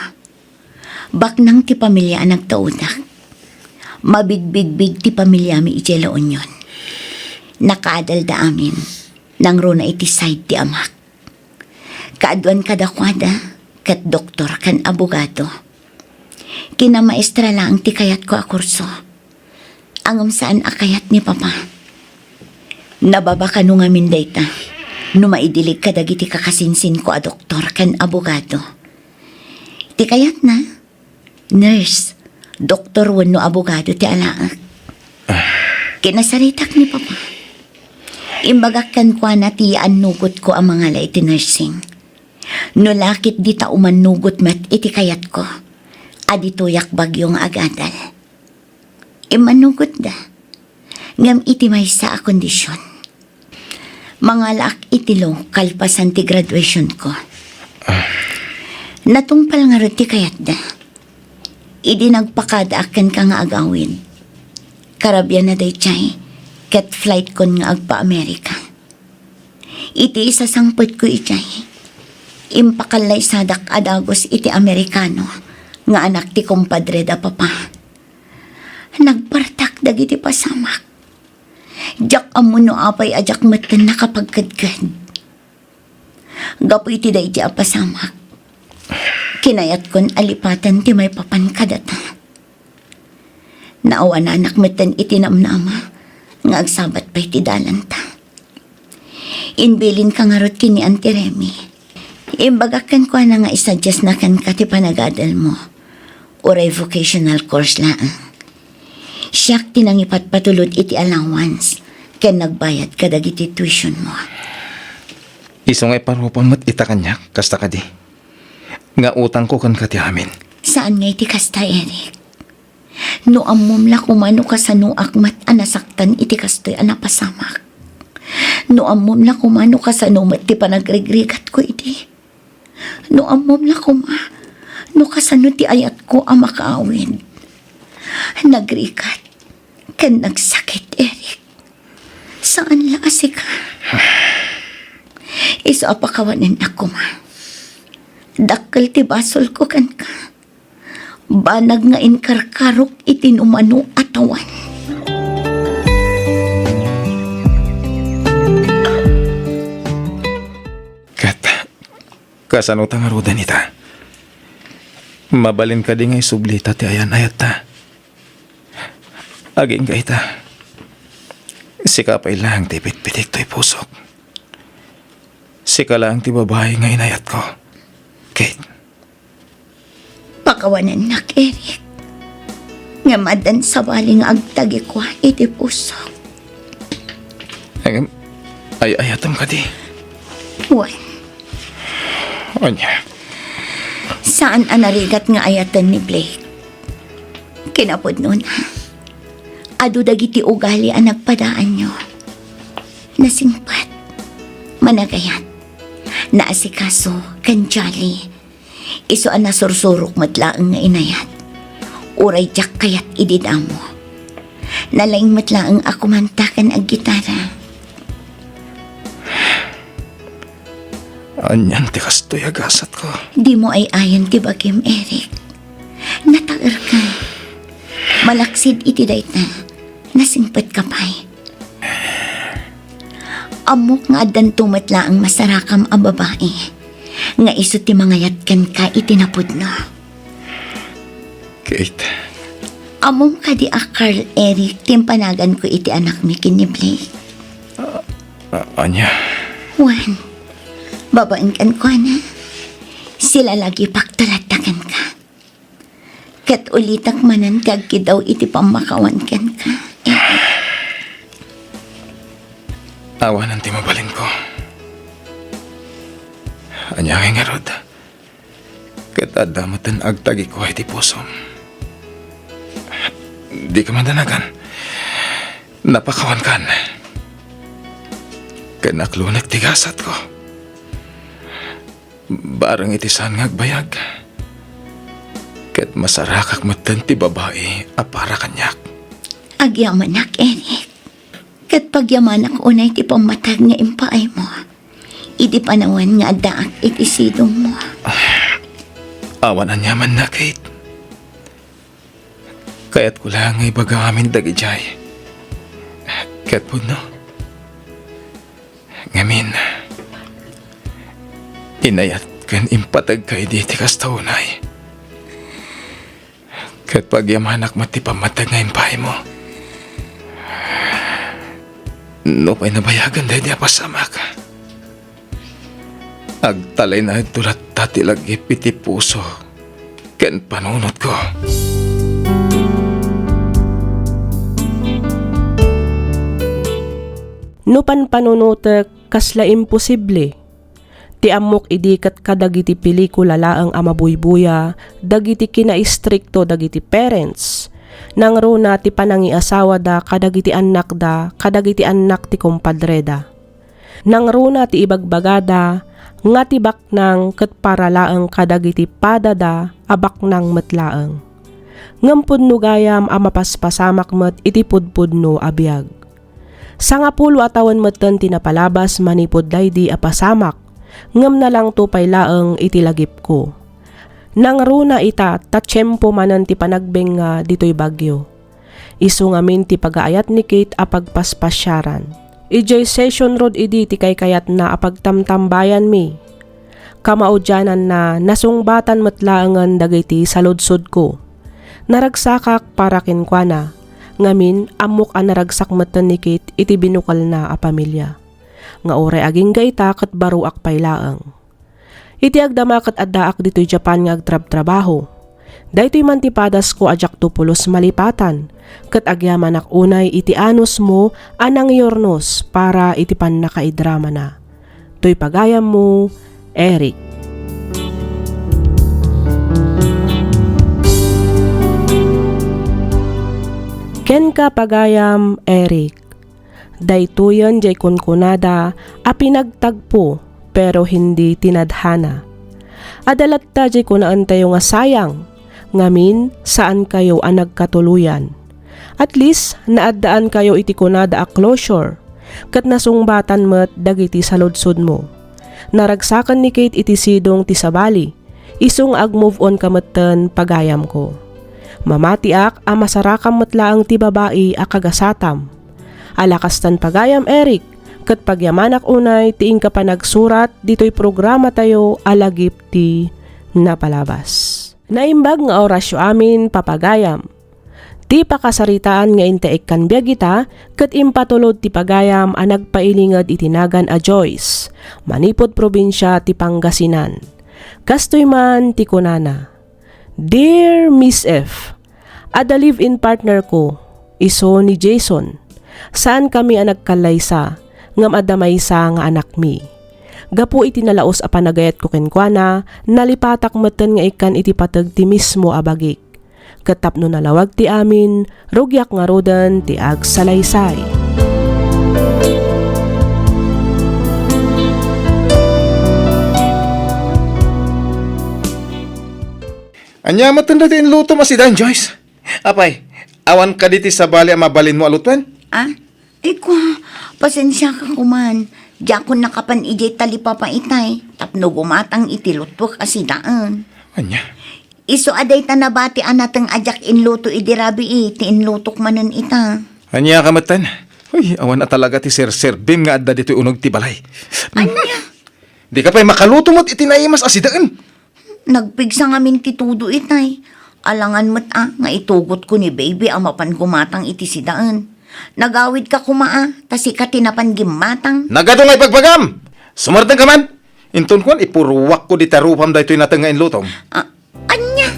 Baknang ti pamilia a nagtaudak. Mabigbigbig ti pamiliami idiay La Union. Nakaadalda amin, nangruna iti side ti amak. Kaaduan kadakuada, ket doktor ken abogado. Kinamaestra laeng ti kayatko a kurso. Ngem saan a kayat ni Papa. Nababa kano ngamin dayta, no maidilig kadagiti kakasinsinko a doktor ken abogado. Ti kayatna, nurse, doktor wenno abogado ti alaek. Kinasaritak ni Papa. Imbagak kenkuana ti yaannugotko a mangala iti nursing. No la ket dita umannugot met iti kayatko, a ditoyak bagyo nga agadal. Immannugotda, ngem iti maysa a kondision. Mangalaak iti law kalpasan ti graduationko. Natungpal ngarud ti kayatda. Idi nagpakadaak kenka nga agawid, karabianna daydiay, ket flightkon nga agpa-Amerika. Iti isasangpetko idiay, impakallaysadak a dagus iti Amerikano nga anak ti kumpadre da Papa. Nagpartak dagiti pasamak. Diak ammo no apay a diak metten nakapagkedked. Gapu iti daydi a pasamak, kinayatkon a lipaten ti maipapan kadata. Naawananak metten iti namnama nga agsabat pay ti dalanta. Imbilinka ngarud ken ni Auntie Remy. Imbagak kenkuana nga isadiasna kenka ti panagadelmo. Uray vocational course laeng. Siak ti nangipatpatulod iti allowance ken nagbayad kadagiti tuitionmo. Isu nga iparupam met ita kaniak, kasta kadi? Nga utangko kenka ti amin. Saan nga iti kasta, Eric. No ammom la koma no kasanoak met a nasaktan iti kastoy a napasamak. No ammom la koma no kasano met ti panagrigrigatko idi. No ammom la koma no kasano ti ayatko a makaawid. Nagrigat ken nagsakit, Eric. Saan la a sika. Isu a pakawanennak koma. Dakkel ti basolko kenka. Banag nga inkarkarok iti numano a tawen. Ket kasano ta ngaruden ita? Mabalin kadi nga isublita ti ayan-ayatta? Agingga ita. Sika pay laeng ti pitpitik toy pusok. Sika laeng ti babai nga inayatko. Kate. Pakawanennak, Eric. Ngem addan sabali nga agtagikua iti pusok. Ngem, ay-ayatem kadi? Wen. Ania? Saan a narigat nga ayaten ni Blake. Kinapudnona, adu dagiti ugali a nagpadaanyo. Nasingpet, managayat, naasikaso, ken jolly. Isu a nasursurok met laeng nga inayat. Uray diak kayat idi damo. Nalaing met laeng a kumanta ken aggitara. Anian ti kastoy a gasatko? Dimo ay-ayan ti bagim, Eric. Nataerka. Malaksid iti dayta, nasingpetka pay. Ammok nga addanto met laeng masarakam a babai nga isu ti mangayat kenka iti napudno. Kate. Ammom kadi a Carl Eric ti impanaganko iti anakmi ken ni Blake? Ah, ah, ania? Wen, babaen kenkuana, silalagipak talatta kenka. Ket ulitak manen ti agkiddaw iti pammakawan kenka, Eric. Awanen ti mabalinko. Ania ngay ngarud? Ket adda met ti agtagikua iti pusom. Dika madanagan. Napakawankan. Ken naklunek ti gasatko. Bareng iti saan nga agbayag. Ket masarakak metten ti babai a para kaniak. Agyamanak, Eric. Ket pagyamanak unay ti pammatag nga impaaymo idi panawen nga addaak iti sidongmo. Awan aniamanna, Kate. Kayatko laeng nga ibaga amin dagidiay. Ket pudno. Ngamin, inayat ken impategka idi ti kasta unay. Ket pagyamanak met ti pammateg nga impaaymo. Nupay nabayagan daydi a pasamak, agtalinaedto latta ti lagip iti puso ken panunotko. No panpanunotek, kasla imposible. Ti ammok idi ket kadagiti pelikula laeng a mabuybuya dagiti kinaistrikto dagiti parents. Nangruna ti panangiasawada kadagiti annakda, kadagiti annak ti kumpadreda. Nangruna ti ibagbagada nga ti baknang ket para laeng kadagiti padada a baknang met laeng. Ngem pudno gayam a mapaspasamak met iti pudpudno a biag. Sangapulo a tawen metten ti napalabas manipud daydi a pasamak, ngem nalangto pay laeng iti lagipko. Nangruna ita ta tiempo manen ti panagbengnga ditoy bagyo. Isu ngamin ti pagaayat ni Kate a pagpaspasiaran. Idiay Session Road idi ti kaykayatna a pagtamtambayanmi. Kamaudiananna, nasungbatan met laengen dagiti saludsodko. Naragsakak para kenkuana. Ngamin, ammok a naragsak metten ni Kate iti binukelna a pamilia. Nga uray agingga ita ket baroak pay laeng. Iti agdama ket addaak ditoy Japan nga agtrabtrabaho. Daytoy man ti padasko a diakto pulos malipatan, ket agyamanak unay iti anusmo a nangyurnos para iti pannakaidramana. Toy pagayammo, Eric. Kenka, pagayam, Eric. Daytoyen diay kunkunada a pinagtagpo, pero hindi tinadhana. Adda latta diay kunaentayo nga sayang, ngamin, saankayo a nagkatuloyan. At least, naaddaankayo iti kunada a closure, ket nasungbatan met dagiti saludsodmo. Naragsaken ni Kate iti sidong ti sabali, isu nga ag-move on ka metten, pagayamko. Mamatiak a masarakam met laeng ti babai a kagasatam. Ala kastan, pagayam Eric, ket pagyamanak unay ti inka panagsurat ditoy programatayo a lagip ti napalabas. Naimbag nga orasyo amin, papagayam. Ti pakasaritaan nga intaekkan biag ita ket impatulod ti pagayam a nagpailinged iti nagan a Joyce, manipud probinsia ti Pangasinan. Kastoy man ti kunana, "Dear Miss F, adda live-in partner ko, isu ni Jason. Saankami a nagkallaysa, ngem adda maysa nga anakmi. Gapu iti nalaus a panagayatko kenkuana, nalipatak metten nga ikkan iti pateg ti mismo a bagik. Ket tapno nalawag ti amin, rugiak ngaruden ti agsalaysay." Ania met daytoy inlutom a sidaen, Joyce? Apay, awan kadi ti sabali a mabalinmo a lutuen? Ah, ay kua, pasensiaka koman. Diakon nakapan idiay talipapa itay, tapno gumatang iti lutuek a sidaen. Ania? Isu a dayta nabati a nateng a diak inluto idi rabii ti inlutok manen ita. Ania ka metten? Uy, awan a talaga ti serserbim nga adda ditoy uneg ti balay. Ania? Dika pay makaluto met iti naimas a sidaen. Nagpigsa ngamin ti todo itay. Alangan met a nga itugotko ni baby a mapan gumatang iti sidaen. Nagawidka koma a, ta sika ti napan gimmatang. Nagadu nga ibagbagam! Sumardengka man! Inton kuan, ipurruakko dita rupam daytoy nateng nga inlutom. Ah, ania?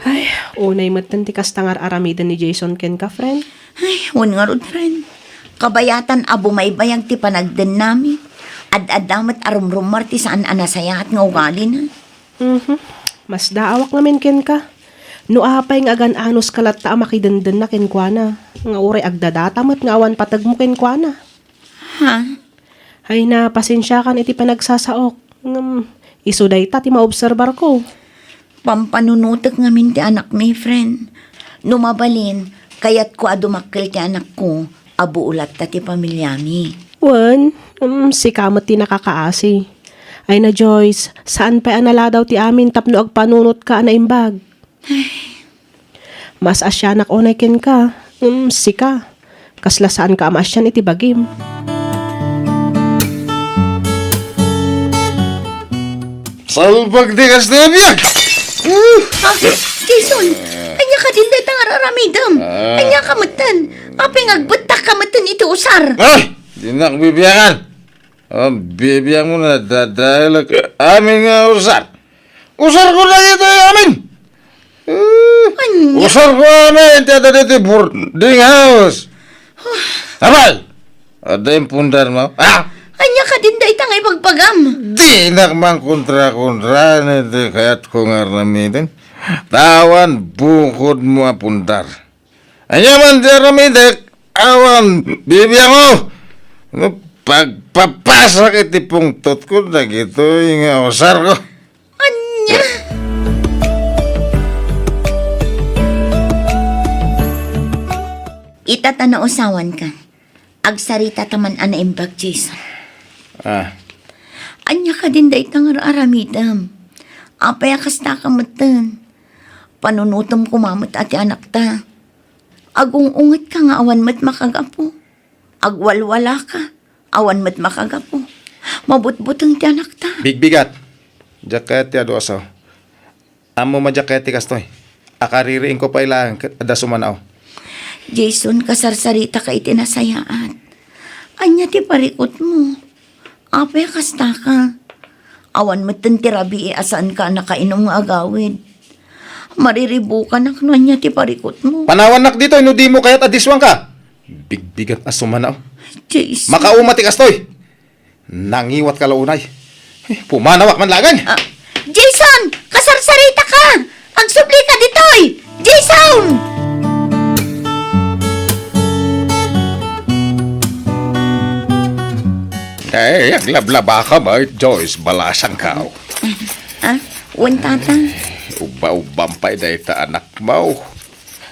Ay, unay metten ti kasta nga ar-aramiden ni Jason kenka, friend. Ay, wen ngarud, friend. Kabayatan a bumaybayag ti panagdennami. Ad-adda met a rumrummar ti saan a nasayaat nga ugalina. Mhm. Masdaawak ngamin kenka. No apay nga agan-anuska latta a makidendenna kenkuana, nga uray agdadata met nga awan pategmo kenkuana. Ha? Ay na, pasensiakan iti panagsasaok. Ngem, isu dayta ti maobserbarko. Pampanunotek ngamin ti anakmi, friend. No mabalin, kayatko a dumakkel ti anakko, a buo latta ti pamiliami. Wen, Ngem sika met ti nakakaasi. Ay na, Joyce, saan pay a naladaw ti amin tapno agpanunotka a naimbag. Maas-asianak unay kenka, ngem sika, kasla saanka a maasian iti bagim. Salbag ti kasta a biag! Ah, Jason, ania kadin dayta nga ar-aramidem? Ah. Ania ka metten? Apay nga agbettakka metten iti usar? Ay! Dinak bibiangan. Ang bibiang mo na dadalag amin nga usar. Usar ko na ito amin. Eh, Anya? Usar ko amin ti adda ditoy boarding house. Abay! Adda yung pundar mo. Ah! Ania kadin dayta nga ibagbagam? Dinak man kontra-kontra na iti kayat ko nga aramiden. Tawan bukod mo a pundar. Ania man ti aramidek, awan bibiango. No pagpapasak iti pungtot ko, dagitoy nga usar ko. Ania? Ita ta nausawan ka. Agsarita ta man a naimbag, Jason. Ah. Ania kadin dayta nga ar-aramidem? Apay a kasta ka metten? Panunutem koma met a ti anakta. Agung-unget ka nga awan met makagapu. Agwalwala ka, awan met makagapu. Mabutbuteng ti anakta. Bigbigat. Diak kayat ti adu a sao. Ammom a diak kayat ti kastoy. Akaririingko pay laeng ket adda sumanao. Jason, kasarsarita ka iti nasayaat. Ania ti parikutmo? Apay a kasta ka? Awan metten ti rabii a saanka a nakainum nga agawid. Mariribukanak no ania ti parikutmo. Panawannak ditoy no dimo kayat a diswangka. Bigbigat a sumanao. Jason. Makauma ti kastoy. Nangiwatka la unay. Eh, pumanawak man laeng. Ah, Jason! Kasarsarita ka! Agsubli ka ditoy! Jason! Eh, aglablaba ka met, Joyce, balasangko. Ah, wen, tata. Ubba-ubbam pay dayta anakmo.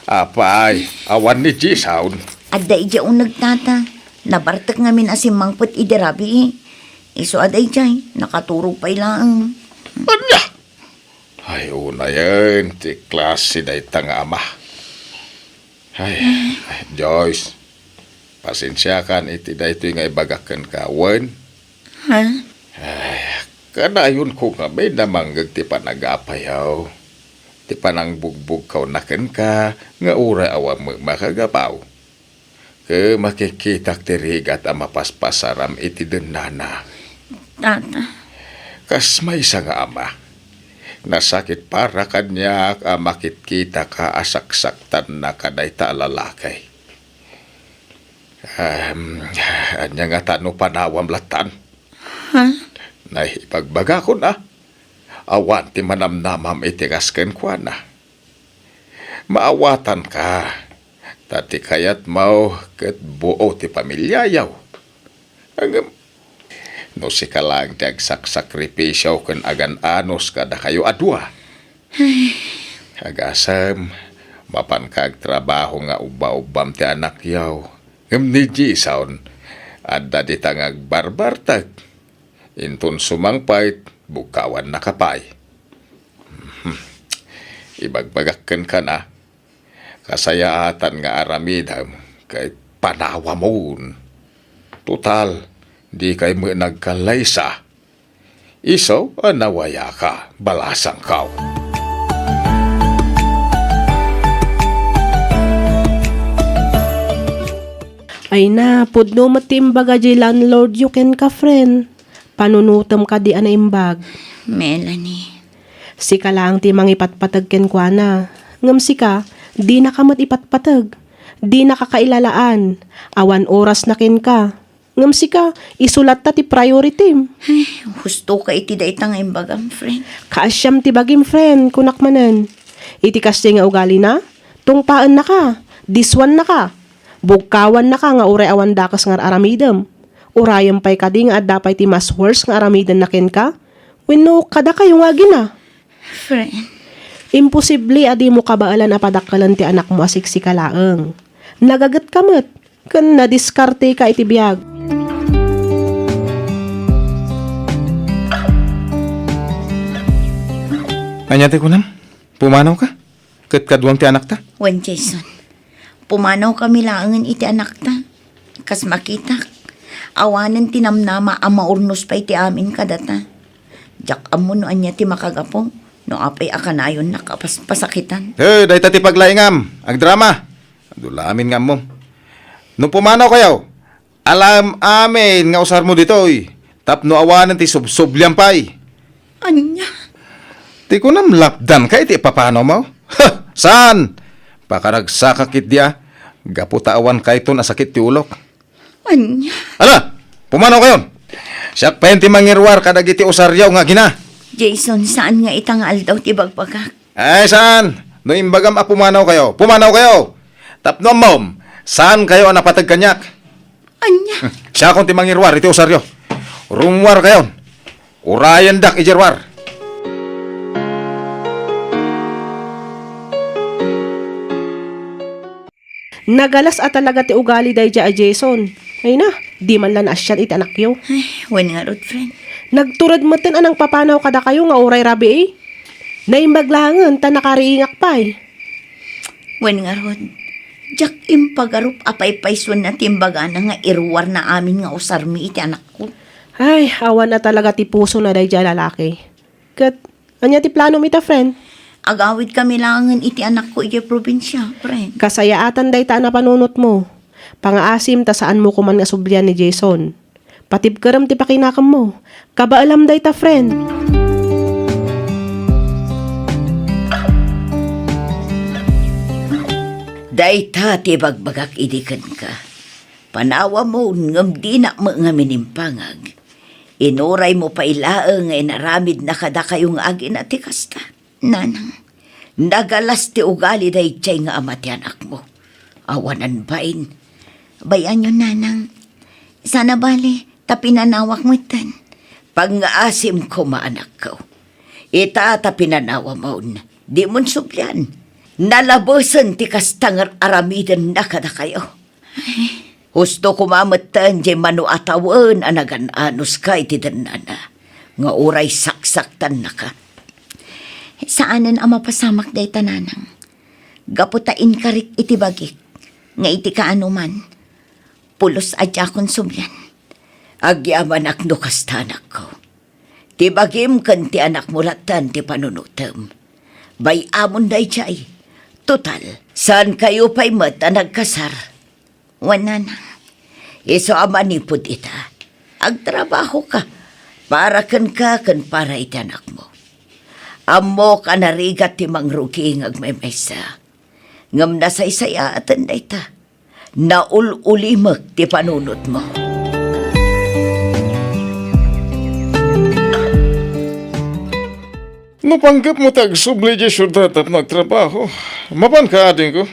Apay, awan ni Jason. Adda idiay uneg, tata. Nabartek ngamin a simmangpet idi rabii. Isu a daydiay, nakaturog pay laeng. Ania? Ay, unayen ti klase dayta nga ama. Ay, Joyce, pasensiakan iti daytoy nga ibagak kenka, wen? Ha? Ay, kanayonko ngamin a mangngeg ti panagapayaw, ti panangbugbugkawna kenka nga uray awan met makagapu. Ket makikitak ti rigat a mapaspasaram iti dennana. Tata. Kas maysa nga ama, nasakit para kaniak a makitkitaka a saksaktannaka dayta a lalaki. Em, ania ngata no panawam lattan? Ha? Nay, ibagbagakon a. Awan ti manamnamam iti kas kenkuana. Maawatanka, ta ti kayatmo ket buo ti pamiliayo. Ngem, no sika laeng ti agsaksakripisio ken agan-anos kadakayo a dua. Agasem, mapanka agtrabaho nga ubba-ubbam ti anakyo. Ngem ni Jason, adda dita nga agbarbartek. Inton sumangpet, bugkawannaka pay. Mhm. Ibagbagak kenka a, kasayaatan nga aramidem ket panawamon. Total, dikay met nagkallaysa. Isu a nawayaka, balasangko. Ay na, pudno met ti imbaga diay landlordyo kenka, friend. Panunotem kadi a naimbag. Melanie. Sika laeng ti mangipatpateg kenkuana. Ngem sika, dinaka met ipatpateg. Dinaka kailalaan. Awan orasna kenka. Ngem sika, isu latta ti prioritim. Ay, husto ka iti dayta nga imbagam, friend. Kaasiam ti bagim, friend, kunak manen. Iti kasdiay nga ugalina, tungpaennaka, diswannaka, bugkawannaka nga uray awan dakes nga ar-aramidem. Urayem pay kadi nga adda pay ti mas worse nga aramidenna kenka? Wenno kadakayo nga agina? Friend. Imposible a dimo kabaelan a padakkelen ti anakmo a siksika laeng. Nagagetka met, ken nadiskarteka iti biag. Ania ti kunam? Pumanawka? Ket kaduam ti anakta? Wen, Jason. Pumanawkami laengen iti anakta. Kas makitak, awanen ti namnama a maurnos pay ti amin kadata. Diak ammo no ania ti makagapu, no apay a kanayonnak a pas-, pasakitan. Eh, dayta ti paglaingam. Agdrama. Adu la amin nga ammom. No pumanawkayo, alaem amin nga usarmo ditoy, tapno awanen ti subsublian pay. Ania? Ti kunam lapdanka iti ipapanawmo? Ha! Saan? Pakaragsakak ketdi a, gapu ta awan kayton a sakit ti ulok. Ania? Ala! Pumanawkayon! Siak pay ti mangiruar kadagiti usaryo nga agina. Jason, saan nga ita nga aldaw ti bagbagak? Ay, saan? No imbagam a pumanawkayo, pumanawkayo! Tapno ammom, saankayo a napateg kaniak. Ania? Siakon ti mangiruar iti usaryo. Rummuarkayon. Urayendak idiay ruar. Nagalas a talaga ti ugali daydiay a Jason. Ay na, di man la naasian iti anakyo. Ay, wen ngarud, friend. Nagtured metten a nangpapanaw kadakayo nga uray rabii. Naimbag laengen ta nakariingak pay. Wen ngarud, diak impagarup a paypaysuenna ti imbagana nga iruarna amin nga usarmi iti anakko. Ay, awan a talaga ti pusona daydiay a lalaki. Ket, ania ti planom ita, friend? Agawidkami laengen iti anakko idiay probinsia, friend. Kasayaatan dayta a napanunotmo. Pangaasim ta saanmo koman nga sublian ni Jason. Patibkerem ti pakinakemmo. Kabaelam dayta, friend. Dayta ti ibagbagak idi kenka. Panawamon ngem dinak met ngamin impangag. Inuraymo pay laeng nga inaramidna kadakayo nga agina ti kasta. Nanang, nagalas ti ugali daydiay nga ama ti anakmo. Awanan bain. Bay-anyon, Nanang. Saan a bale, ta pinanawak metten. Pangngaasim koma, anakko. Ita ta pinanawamon, dimon sublian. Nalabesen ti kasta nga aramidenna kadakayo. Husto koma metten diay mano a tawen a nagan-anuska iti dennana, nga uray saksaktannaka. Saanen a mapasamak dayta, Nanang. Gapu ta inkarik iti bagik, nga iti kaanoman, pulos a diakon sublian. Agyamanak no kasta, anakko. Ti bagim ken ti anakmo lattan ti panunotem. Bay-amon daydiay. Total, saankayo pay met a nagkasar. Wen, Nanang. Isu a manipud ita, agtrabahoka para kenka ken para iti anakmo. Ammok a narigat ti mangrugi nga agmaymaysa. Ngem nasaysayaaten dayta. Naul-ulimek ti panunotmo. No panggepmo ti agsubli idiay siudad tapno agtrabaho, mapanka, adingko?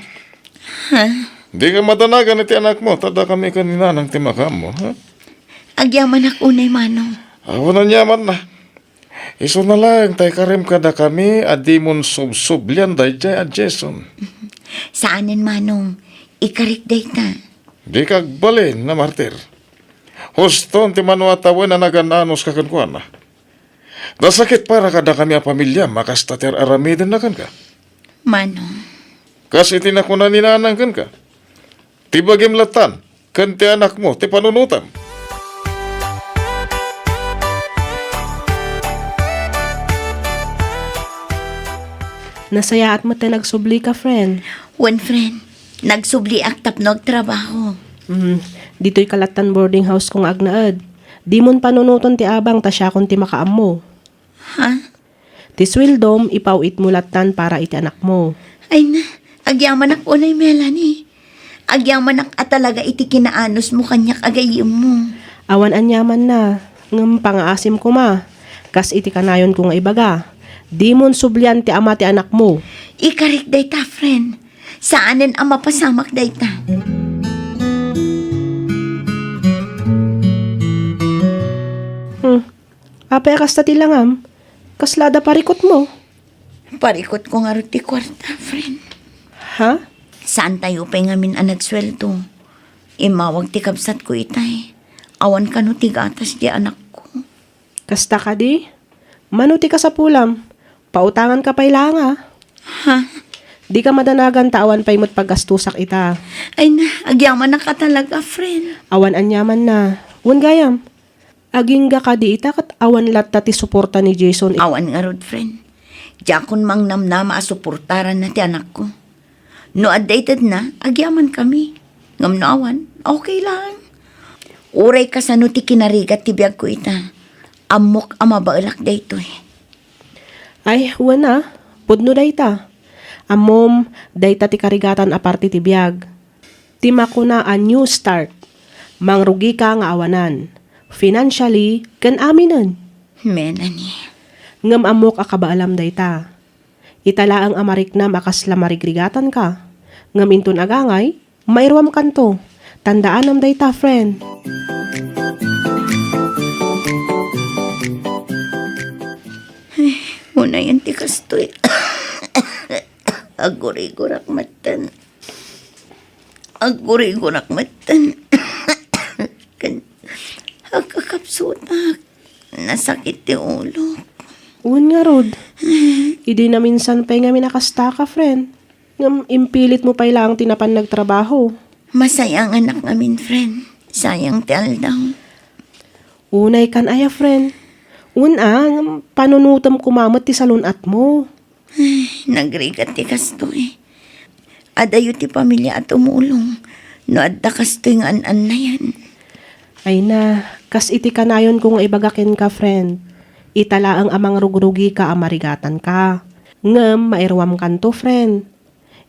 Ha? Dika madanagan iti anakmo, ta dakami ken ni Nanang ti makaammo, ha? Agyamanak unay, Manong. Awan aniamanna. Isuna laeng ta ikarem kadakami a dimon subsublian daydiay a Jason. Saanen, Manong. Ikarik dayta. Dika agbalin a martir. Huston ti mano a tawen a nagan-anuska kenkuana. Nasakit para kadakami a pamiliam a kasta ti ar-aramidenna kenka. Manong. Kas iti nakuna ni Nanang kenka, ti bagim lattan ken ti anakmo ti panunotem. Nasayaat met ta nagsublika, friend. Wen, friend. Nagsubliak tapno agtrabaho. Mm, ditoy ka lattan boarding house ko nga agnaed. Dimon panunoton ti abang ta siakon ti makaammo. Ha? Ti sueldom, ipaw-itmo lattan para iti anakmo. Ay na, agyamanak unay, Melanie. Agyamanak a talaga iti kinaanusmo kaniak a gayyemmo. Awan aniamanna, ngem pangaasim koma, kas iti kanayonko nga ibaga, dimon sublian ti ama ti anakmo. Ikarik dayta, friend. Saanen a mapasamak dayta. Hmm. Apay a kasta ti langam? Kasla adda parikutmo? Parikutko ngarud ti kuarta, friend. Ha? Saantayo pay ngamin a nagsueldo. Immawag ti kabsatko itay. Awan kano ti gatas ti anakko. Kasta kadi? Mano ti kasapulam? Pautanganka pay laeng a. Ha? Dika madanagan ta awan pay met paggastusak ita. Ay na, agyamanak a talaga, friend. Awan aniamanna. Wen gayam, agingga kadi ita ket awan latta ti suporta ni Jason. Awan ngarud, friend. Diakon mangnamnama a suportaranna ti anakko. No adda itedna, agyamankami. Ngem no awan, okay lang. Uray kasano ti kinarigat ti biagko ita, ammok a mabaelak daytoy. Ay, wen a, pudno dayta. Ammom, dayta ti karigatan a parte ti biag. Ti makuna a new start. Mangrugika nga awanan. Financially, ken aminen. Melanie. Ngem ammok a kabaelam dayta. Ita laeng a mariknam a kasla marigrigatanka. Ngem inton agangay, mairuamkanto. Tandaanam dayta, friend. Ay, unayen ti kastoy. Aggurigurak metten. Aggurigurak metten. Ken agkakapsutak. Nasakit ti ulok. Wen ngarud. Idi naminsan pay ngamin a kastaka, friend. Ngem impilitmo pay laeng ti napan nagtrabaho. Masayanganak ngamin, friend. Sayang ti aldaw. Unaykan aya, friend. Wen a, ngem panunotem koma met ti salun-atmo. Ay, nagrigat ti kastoy. Adayo ti pamilya a tumulong no adda kastoy nga an-annayan. Ay na, kas iti kanayonko nga ibaga kenka, friend. Ita laeng a mangrugrugika a marigatanka. Ngem mairuamkanto, friend.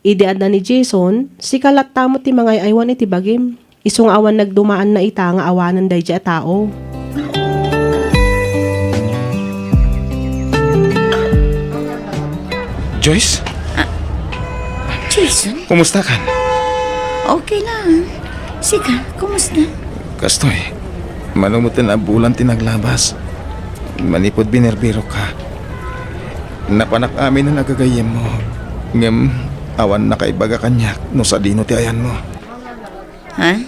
Idi adda ni Jason, sika latta met ti mangay-aywan iti bagim. Isu nga awan nagdumaanna ita nga awanen daydiay a tao. Joyce? Ah, Jason? Kumusta kan? Okay lang. Sika, kumusta? Kastoy, mano met a bulan ti naglabas. Manipud binerbirokka. Napanak aminen a gagayyemmo. Ngem awan nakaibaga kaniak no sadino ti ayanmo. Ha?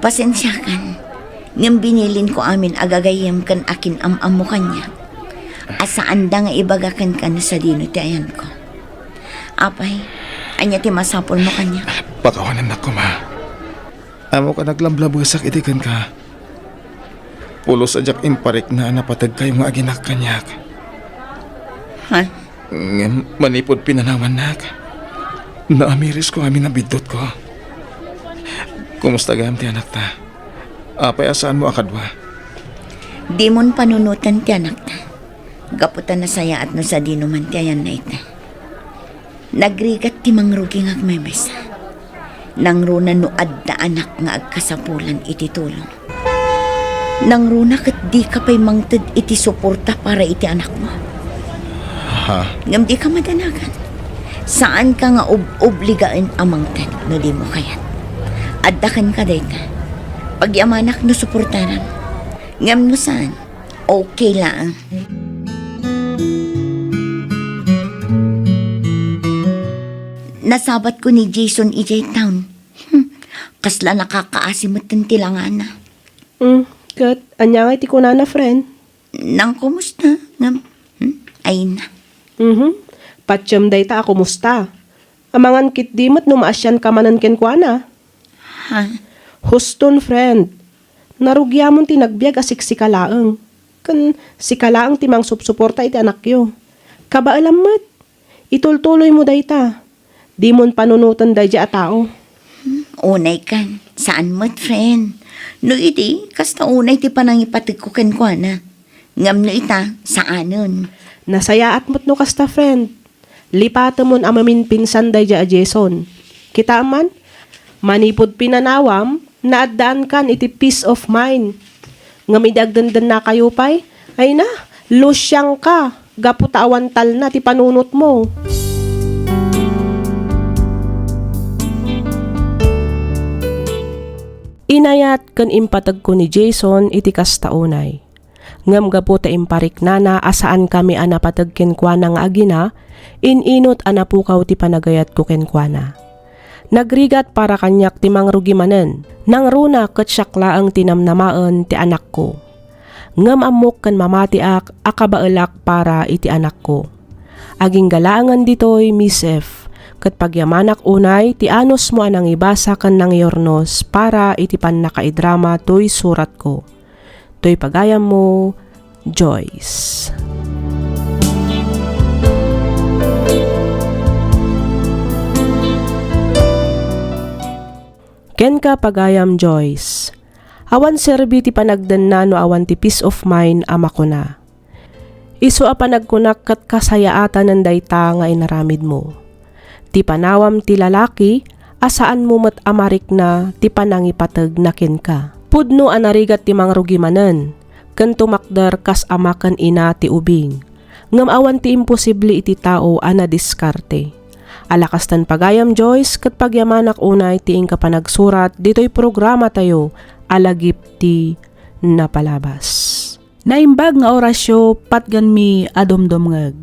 Pasensiakan, ngem binilinko amin a gagayyem ken akin-am-ammo kaniak a saanda nga ibaga kenka no sadino ti ayanko. Apay, ania ti masapulmo kaniak? Pakawanennak koma. Ammok a naglablabesak iti kenka. Pulos a diak imparikna a napateg kayo nga aginak kaniak. Ha? Ngem manipud pinanawannak, naamirisko amin a biddutko. Kumusta gayam ti anakta? Apay a saanmo a kadua? Dimon panunoten ti anakta. Gapu ta nasayaat no sadino man ti ayanna ita. Nagrigat ti mangrugi nga agmemesa. Nangruna no adda anak nga agkasapulan iti tulong. Nangruna ket dika pay mangted iti suporta para iti anakmo. Ha? Ngem dika madanagan. Saanka nga ob-obligaen a mangted no dimo kayat. Adda kenka dayta. Pagyamanak no suportaram. Ngem no saan, okay laeng. Nasabatko ni Jason idiay town. Hmm, kasla nakakaasi metten ti langana. Hmm, ket ania ngay ti kunana, friend? Nangkumusta ngem, hmm, ayna. Mhm. Patiem dayta a kumusta. Amangan ketdi met no maasianka manen kenkuana. Ha? Huston, friend. Narugiamon ti nagbiag a siksika laeng. Ken sika laeng ti mangsupsuporta iti anakyo. Kabaelam met. Itultuloymo dayta. Dimon panunoten daydiay a tao. Hmm, unay kan. Saan met, friend. No idi, kasta unay ti panangipategko kenkuana. Ngem no ita, saanen. Nasayaat met no kasta, friend. Lipatemon a maminpinsan daydiay a Jason. Kitaem man, manipud pinanawam, naaddaankan iti peace of mind. Ngem idi agdendennakayo pay, ay na, lusiangka, gapu ta awan talna ti panunotmo. Inayat ken impategko ni Jason iti kasta unay. Ngem gapu ta impariknana a saankami a napateg kenkuana nga agina, in-inot a napukaw ti panagayatko kenkuana. Nagrigat para kaniak ti mangrugi manen. Nangruna ket siak laeng ti namnamaen ti anakko. Ngem ammok ken mamatiak a kabaelak para iti anakko. Agingga laengen ditoy, Miss F, ket pagyamanak unay ti anusmo a nangibasa ken nangiurnos para iti pannakaidrama toy suratko. Toy pagayammo, Joyce. Kenka, pagayam Joyce. Awan serbi ti panagdenna no awan ti peace of mind a makuna. Isu a panagkunak ket kasayaatanen dayta nga inaramidmo. Ti panawam ti lalaki a saanmo met a marikna ti panangipategna kenka. Pudno a narigat ti mangrugi manen, ken tumakder kas ama ken ina ti ubing. Ngem awan ti imposible iti tao a nadiskarte. Alakastan pagayam Joyce ket pagyamanak unay ti inka panagsurat ditoy programatayo a Lagip ti Napalabas. Naimbag nga orasyo, patgenmi a dumdumngeg.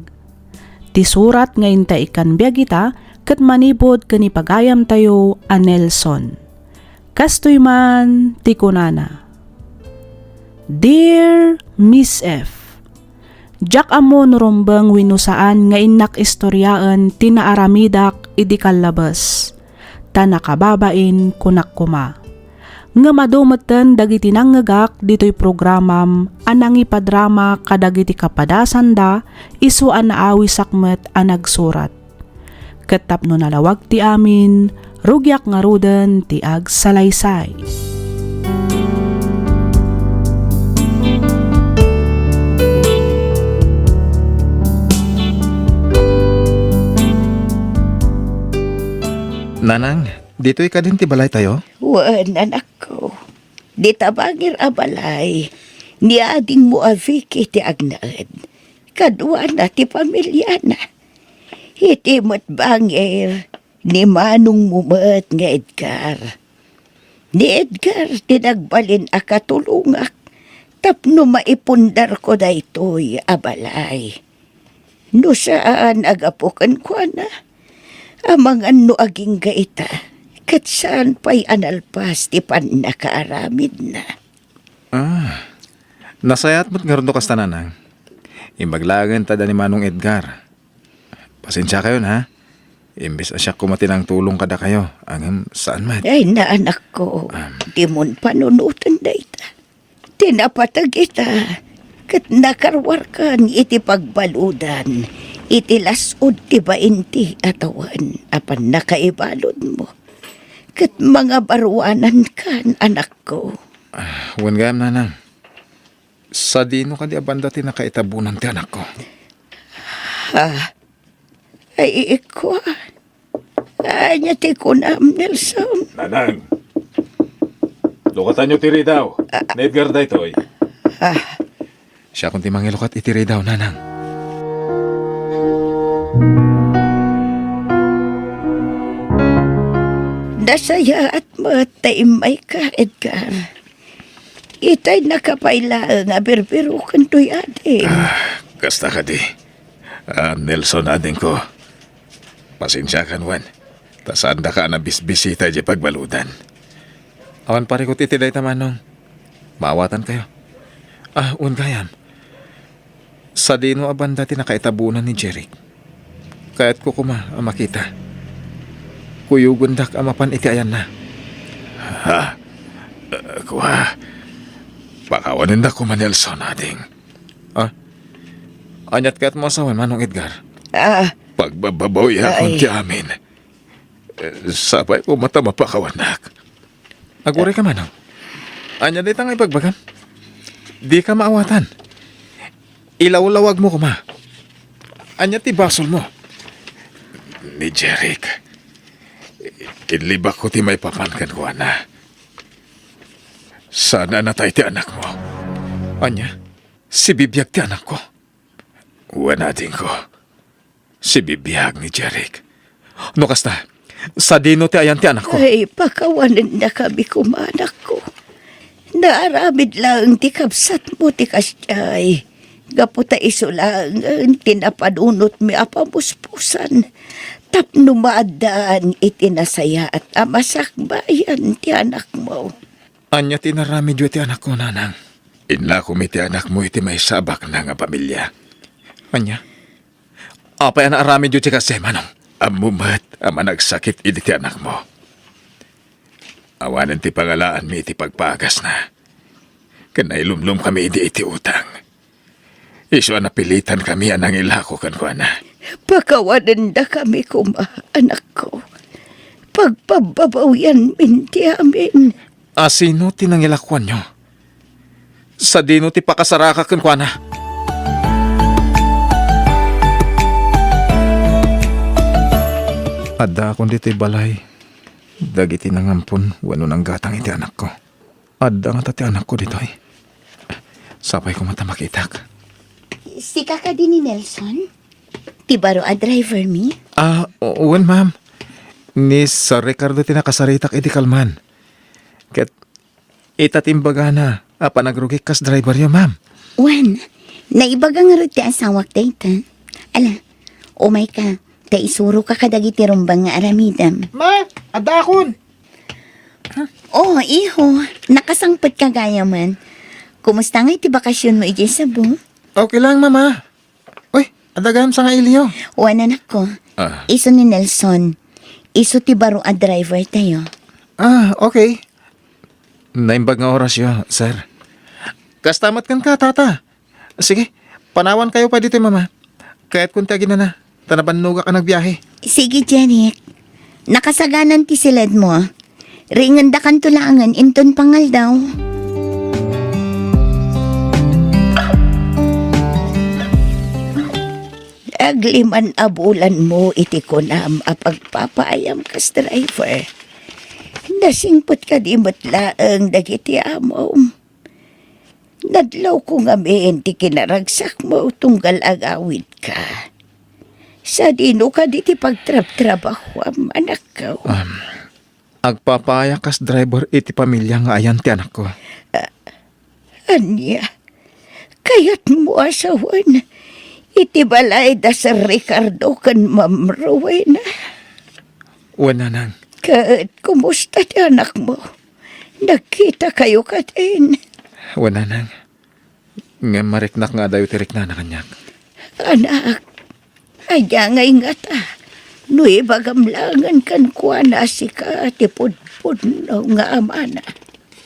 Ti surat nga inta ikkan biag ita ket manipud ken ni pagayamtayo a Nelson. Kastoy man ti kunana, Dear Miss F, diak ammo no rumbeng wenno saan nga innak istoriaen ti naaramidak idi kallabes, ta nakababain kunak koma. Ngem adu metten dagiti nangngegak ditoy programam a nangipadrama kadagiti kapadasanda isu a naawisak met a nagsurat. Ket tapno nalawag ti amin, rugiak ngaruden ti agsalaysay. Nanang, ditoy kadin ti balaytayo? Wen, anakko. Dita bangir a balay, ni adingmo a Vicky ti agnaed. Kaduana ti pamiliana. Iti met bangir, ni manongmo met nga Edgar. Ni Edgar ti nagbalin a katulongak tapno maipundarko daytoy a balay. No saan a gapu kenkuana, amangan no agingga ita, ket saan pay a nalpas ti pannakaaramidna. Ah, nasayaat met ngarud no kasta, Nanang. Imbag laengen ta adda ni Manong Edgar. Pasensiakayon, ha? Imbes a siak koma ti nangtulong kadakayo, ngem saan met. Ay, naanakko, Um. Dimon panunoten dayta. Ti napateg ita, ket nakaruarkan iti pagbaludan, iti las-ud ti bainti a tawen a pannakaibaludmo. Ket mangabaruanankan, anakko. Ah, wen gayam, Nanang. Sadino kadi a banda ti nakaitabunan ti anakko? Ah, ay, ikua. Ania ti kunam, Nelson? Nanang, lukatanyo ti ridaw. Ah. Ni Edgar daytoy. Ah. Siakon ti mangilukat iti ridaw, Nanang. Nasayaat met ta immayka, Edgar. Itay nakapay laeng a birbiroken toy ading. Ah, kasta kadi. Ah, Nelson, adingko. Pasensiakan wen, ta saandaka a nabisbisita idiay pagbaludan. Awan parikut iti dayta, Manong. Maawatankayo. Ah, wen gayam. Sadino a banda ti nakaitabunan ni Jeric? Kayatko koma a makita. Kuyogendak a mapan iti ayanna. Ha? Eh, kua, pakawanendak koma, Nelson, ading. Ah? Aniat kayatmo a sawen, Manong Edgar? Ah. Pagbababawiakon Ay. ti amin. Eh, sapay koma ta mapakawanak. Aguray ka, Manong. Ania dayta nga ibagbagam? Dika maawatan. Ilawlawagmo koma. Ania ti basolmo? Ni Jeric, inlibakko ti maipapan kenkuana. Saan a natay ti anakmo. Ania? Sibibiag ti anakko? Wen, adingko. Sibibiag ni Jeric. No kasta, sadino ti ayan ti anakko? Ay, pakawanennakami koma, anakko. Naaramid laeng ti kabsatmo ti kasdiay. Gapu ta isu laengen ti napanunotmi a pamuspusan tapno maaddaan iti nasayaat a masakbayan ti anakmo. Ania ti inaramidyo iti anakko, Nanang? Inlakom iti anakmo iti maysa a baknang a pamilia. Ania? Apay a naaramidyo ti kasdiay, Manong? Ammo met a managsakit idi ti anakmo. Awanen ti pangalaanmi iti pagpaagasna. Ken nailumlomkami idi iti utang. Isu a napilitankami a nangilako kenkuana. Pakawanendakami koma, anakko. Pagpabbabawianmin ti amin. A sino ti nangilakuanyo? Sadino ti pakasaraka kenkuana? Addaakon ditoy balay dagiti nangampon wenno nanggatang iti anakko. Adda ngata ti anakko ditoy. Sapay koma ta makitak. Sika kadi ni Nelson? Ti baro a driver mi? Ah, o-, wen, ma'am. Ni Sir Ricardo ti nakasaritak idi kalman. Ket ita ti imbagana a panagrugik kas driveryo, ma'am. Wen, naibaga ngarud ti asawak dayta. Ala, umayka, ta isuroka kadagiti rumbeng nga aramidem. Ma, addaakon. Oh, iho, nakasangpetka gayamen. Kumusta ngay ti bakasionmo idiay Cebu? Okay lang, Mama. Uy, adda gayam sangailyo. Wen, anakko. Ah. Isu ni Nelson. Isu ti baro a driver tayo. Ah, okay. Naimbag nga orasyo, sir. Kasta met kenka, Tata. Sige, panawankayo pay ditoy, Mama. Kayatkon ti aginana, ta nabannogak a nagbiahe. Sige, Jeric. Nakasaganan ti siledmo. Riingendakanto laengen inton pangaldaw. Agliman a bulanmo iti kunam a pagpapaayam kas driver. Nasingpet kadi met laeng dagiti amom. Nadlawko ngamin ti kinaragsakmo tunggal agawidka. Sadino kadi ti pagtrabtrabahuam, anakko? Um, agpapaayak kas driver iti pamilya nga ayan ti anakko. Ah, ania? Kayatmo a sawen iti balay da Sir Ricardo ken Ma'am Rowena? Wen, nanang. Ket kumusta ti anakmo? Nagkitakayo kadin? Wen, nanang. Ngem mariknak nga adayo ti riknana kaniak. Anak, ania ngay ngata no ibagam laengen kenkuana a sika ti pudpudno nga amana?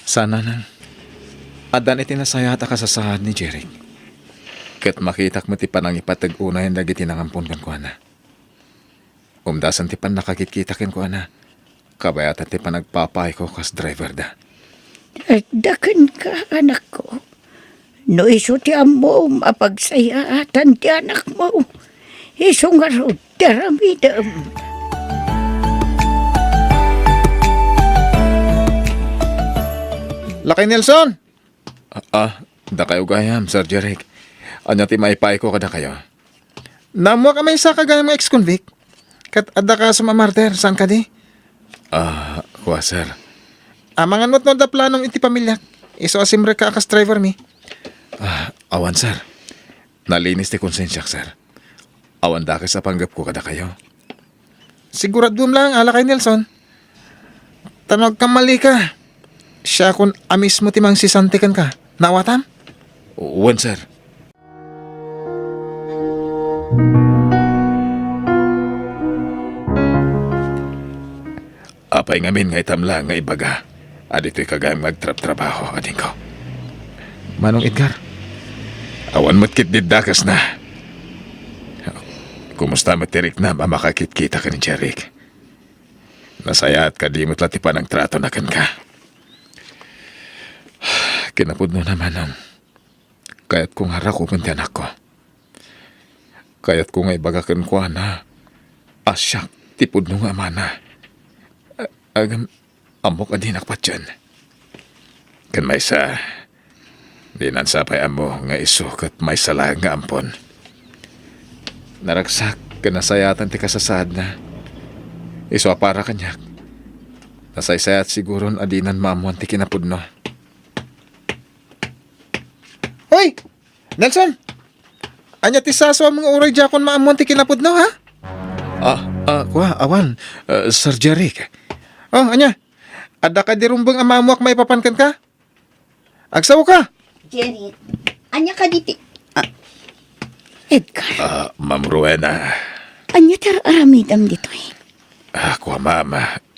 Saan, nanang. Addan iti nasayaat a kasasaad ni Jeric. Ket makitak met ti panangipateg unayen dagiti nangampon kenkuana. Umdasen ti pannakakitkita kenkuana. Kabayatan ti panagpapaayko kas driverda. Adda kenka, anakko. No isu ti ammom a pagsayaatan ti anakmo, isu ngarud ti aramidem. Lakay Nelson! Ah, ah, dakayo gayam, Sir Jeric. Ania ti maipaayko kadakayo? Naammoak a maysa ka gayam nga ex-convict. Ket adda kasom a murder, saan kadi? Ah, kua, sir. Amangan met no adda planom iti pamiliak. Isu a simrekka a kas driver mi. Ah, awan, sir. Nalinis ti konsensiak, sir. Awan dakes a panggepko kadakayo. Siguraduem laeng a, Lakay Nelson. Ta no agkammalika, siakon a mismo ti mangsisanti kenka. Naawatam? Wen, sir. Apay ngamin nga itam laeng nga ibaga a ditoy ka gayam nga agtrabtrabaho, adingko? Manong Edgar? Awan met ketdi dakesna. Kumusta met ti riknam a makakitkita ken ni Jeric? Nasayaat kadi met la ti panagtratona kenka? Kinapudnona, Manong. Kayatko nga rakupen ti anakko. Kayatko nga ibaga kenkuana a siak ti pudno nga amana. A-, agam-, ammok a dinak patien. Ken maysa, dinan sa pay ammo nga isu ket maysa laeng nga ampon. Naragsak ken nasayaatan ti kasasaadna. Isu a para kaniak, nasaysayaat siguron a dinan maammoan ti kinapudno. Hoy! Nelson! Ania ti sasawam nga uray diakon maammoan ti kinapudno, ha? Ah, ah, kua, awan, ah, Sir Jeric. Oh, ania? Adda kadi rumbeng a maammoak maipapan kenka? Agsaoka! Jerry, ania kadi ti, ah, Edgar. Ah, Ma'am Rowena. Ania ti ar-aramidem ditoy? Ah, kua, Ma'am.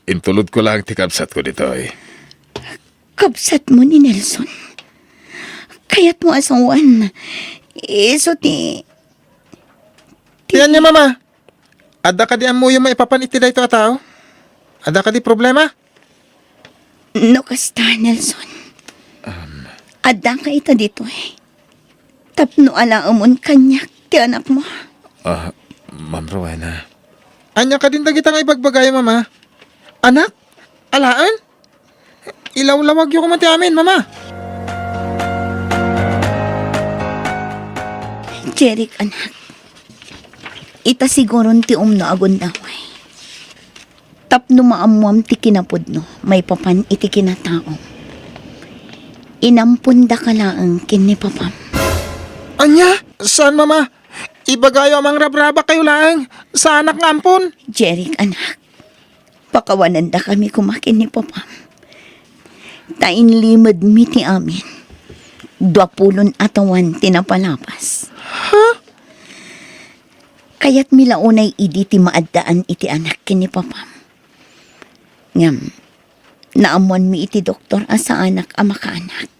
Intulodko lang ti kabsatko ditoy. Kabsatmo ni Nelson? Kayatmo a sawen? Isu ti, ti Ti ania, Mama? Adda kadi ammoyo maipapan iti daytoy a tao? Adda kadi problema? No kasta, Nelson, Um, addaka ita ditoy tapno alaemon kaniak ti anakmo. Ah, Ma'am Rowena. Ania kadin dagita nga ibagbagayo, Mama? Anak? Alaen? Ilawlawagyo koma ti amin, Mama. Jeric, anak, ita siguron ti umno a gundaway. Tapno maammoam ti kinapudno maipapan iti kinataom, inampondaka laeng ken ni Papam. Ania? Saan, Mama? Ibagayo a mangrabrabakayo laeng. Saanak nga ampon. Jeric, anak, pakawanandakami koma ken ni Papam. Ta inlimedmi ti amin. Dua pulon atawan ti napalapas. Ha? Kayatmi la unay idi ti maaddaan iti anak ken ni Papam. Ngem, naammoanmi iti doktor a saanak a makaanak.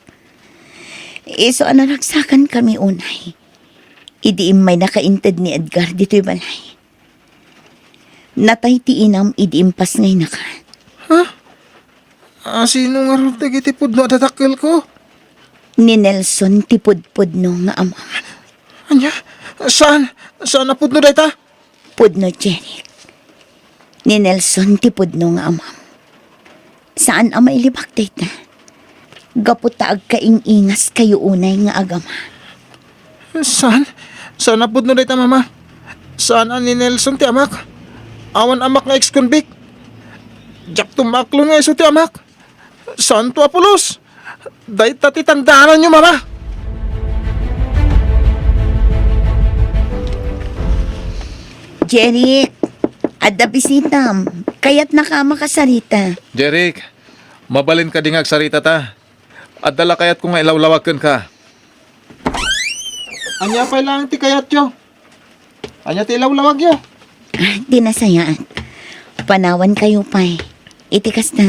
Isu a naragsakankami unay idi immaynaka inted ni Edgar ditoy balay. Natay ti inam idi impasngaynaka. Ha? Asino ngarud dagiti pudno a dadakkelko? Ni Nelson ti pudpudno nga amam. Ania? Saan? Saan a pudno dayta? Pudno, Jeric. Ni Nelson ti pudno nga amam. Saan a mailibak dayta. Gapu ta agkaing-ingaskayo unay nga agama. Saan? Saan a pudno dayta, Mama? Saan a ni Nelson ti amak? Awan amak nga ex-convict. Diakto maaklon nga isu ti amak. Santo a pulos! Dayta ti tandaananyo, Mama! Jeric, adda bisitam. Kayatnaka a makasarita. Jeric, mabalin kadi nga agsaritata? Adda la kayatko nga ilawlawag kenka. Ania pay laeng ti kayatyo? Ania ti ilawlawagyo? Ah, di nasayaat. Panawankayo pay. Iti kasta,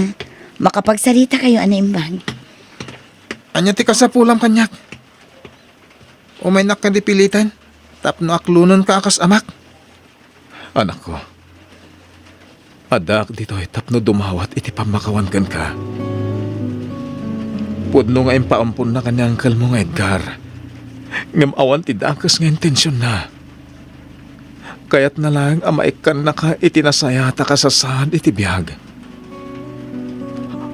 makapagsaritakayo a naimbag. Ania ti kasapulam kaniak? Umaynak kadi piliten tapno aklonenka a kas amak? Anakko, addaak ditoy tapno dumawat iti pammakawan kenka. Pudno nga impaamponnaka ni angkelmo nga Edgar, ngem awan ti dakes nga intensionna. Kayatna laeng a maikkannaka iti nasayaat a kasasaad iti biag.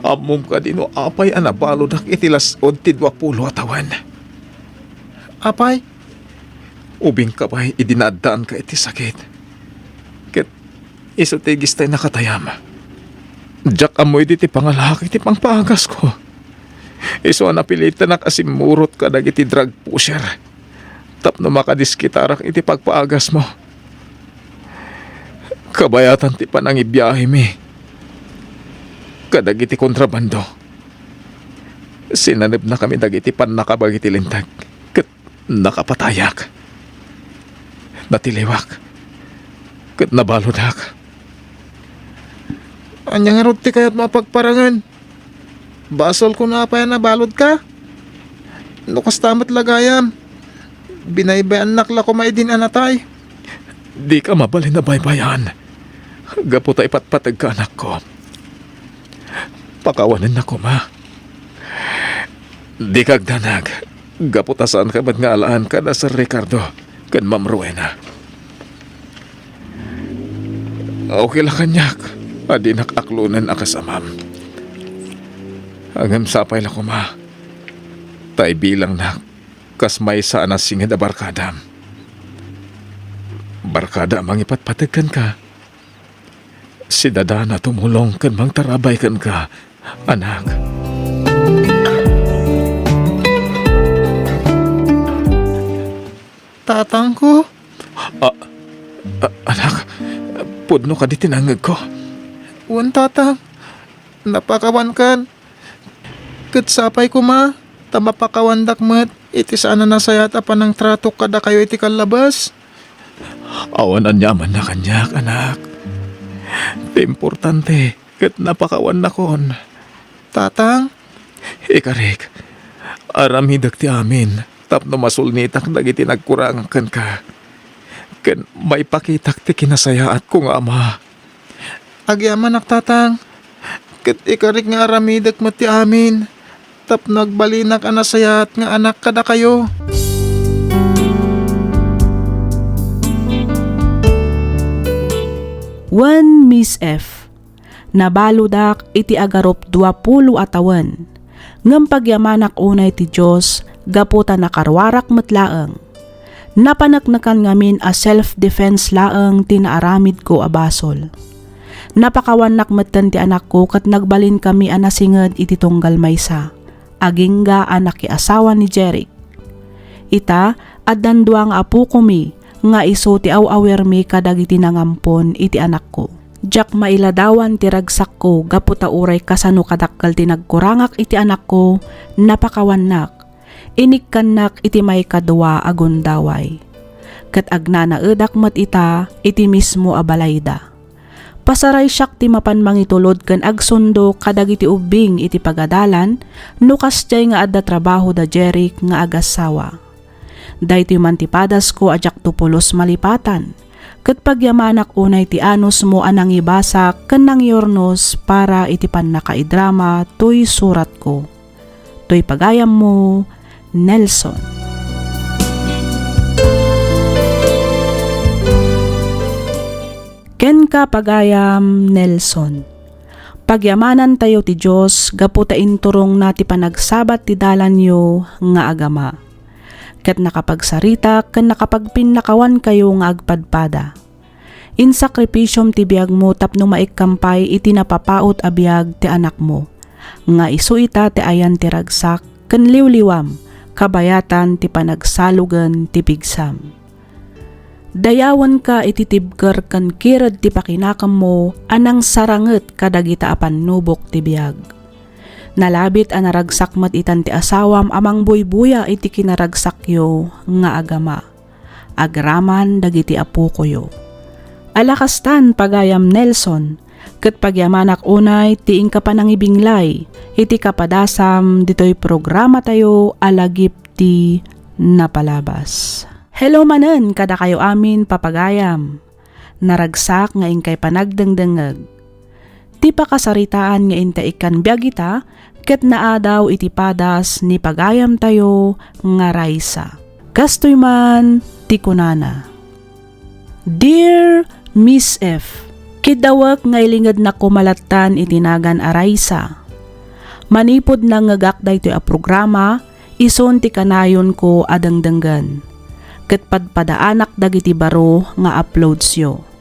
Ammom kadi no apay a nabaludak iti las-ud ti duapulo a tawen? Apay? Ubingka pay idi naaddaanka iti sakit. Ket isu ti igis tay nakatayam. Diak ammo idi ti pangalaak iti pangpaagasko. Isu a napilitanak a simmurot kadagiti drug pusher tapno makadiskitarak iti pagpaagasmo. Kabayatan ti panangibiahemi kadagiti kontrabando, sinanebnakami dagiti pannakabag iti linteg ket nakapatayak. Natiliwak ket nabaludak. Ania ngarud ti kayatmo a pagparangen? Basolko no apay a nabaludka? No kasta met la gayam, binaybay-annak la koma idin a natay. Dika mabalin a baybay-an gapu ta ipatpategka, anakko. Pakawanennak koma. Dika agdanag gapu ta saanka met nga alaen kada Sir Ricardo ken Ma'am Rowena. Okay la kaniak a dinak aklonen a kas amam. Ngem sapay la koma ta ibilangnak kas maysa a nasinged a barkadam. Barkada a mangipatpateg kenka. Sidadana tumulong ken mangtarabay kenka, anak. Tatangko? A-, a-, anak, pudno kadi ti nangngegko? Wen, Tatang. Napakawankan. Ket sapay koma ta mapakawandak met iti saan a nasayaat a panangtratok kadakayo iti kallabas. Awan aniamanna kaniak, anak. Ti importante, ket napakawannakon. Tatang? Ikarik, aramidek ti amin tapno masulnitak dagiti nagkurangak kenka, ken maipakitak ti kinasayaatko nga ama. Agyamanak, Tatang, ket ikarik nga aramidek met ti amin tapno agbalinak a nasayaat nga anak kadakayo. Wen Miss F. Nabaludak iti agarup duapulo a tawen, ngem pagyamanak unay ti Dios gapu ta nakaruarak met laeng. Napaneknekan ngamin a self-defense laeng ti naaramidko a basol. Napakawannak metten ti anakko ket nagbalinkami a nasinged iti tunggal maysa, agingga a nakiasawa ni Jeric. Ita, addan dua nga apokomi nga isu ti aw-awirmi kadagiti nangampon iti anakko. Diak mailadawan ti ragsakko gapu ta uray kasano kadakkel ti nagkurangak iti anakko, napakawannak. Inikkannak iti maikadua a gundaway. Ket agnanaedak met ita iti mismo a balayda. Pasaraysiak ti mapan mangitulod ken agsundo kadagiti ubbing iti pagadalan no kasdiay nga adda trabaho da Jeric nga agassawa. Daytoy man ti padasko a diakto pulos malipatan, ket pagyamanak unay ti anusmo a nangibasak ken nangiurnos para iti pannakaidrama toy suratko. Toy pagayammo, Nelson. Kenka, pagayam Nelson. Pagyamanantayo ti Dios gapu ta inturongna ti panagsabat ti dalanyo nga agama. Ket nakapagsaritak ken nakapagpinnakawankayo nga agpadpada. Insakripisiom ti biagmo tapno maikkan pay iti napapaut a biag ti anakmo, nga isu ita ti ayan ti ragsak ken liwliwam, kabayatan ti panagsalogen ti pigsam. Dayawenka iti tibker ken kired ti pakinakemmo a nangsaranget kadagita a pannubok ti biag. Nalabit a naragsak met itan ti asawam a mangbuybuya iti kinaragsakyo nga agama, agraman dagiti apokoyo. Ala kastan, pagayam Nelson, ket pagyamanak unay ti inka panangibinglay iti kapadasam ditoy programatayo a Lagip ti Napalabas. Hello manen kadakayo amin, papagayam. Naragsak nga inkay panagdengdengngeg. Ti pakasaritaan nga inta ikkan biag ita ket naadaw iti padas ni pagayamtayo nga Raisa. Kastoy man ti kunana, Dear Miss F, kiddawek nga ilingednak koma lattan iti nagan a Raisa. Manipud nangngegak daytoy a programa, isun ti kanayonko a dengdenggen, ket padpadaanak dagiti baro nga uploadsyo.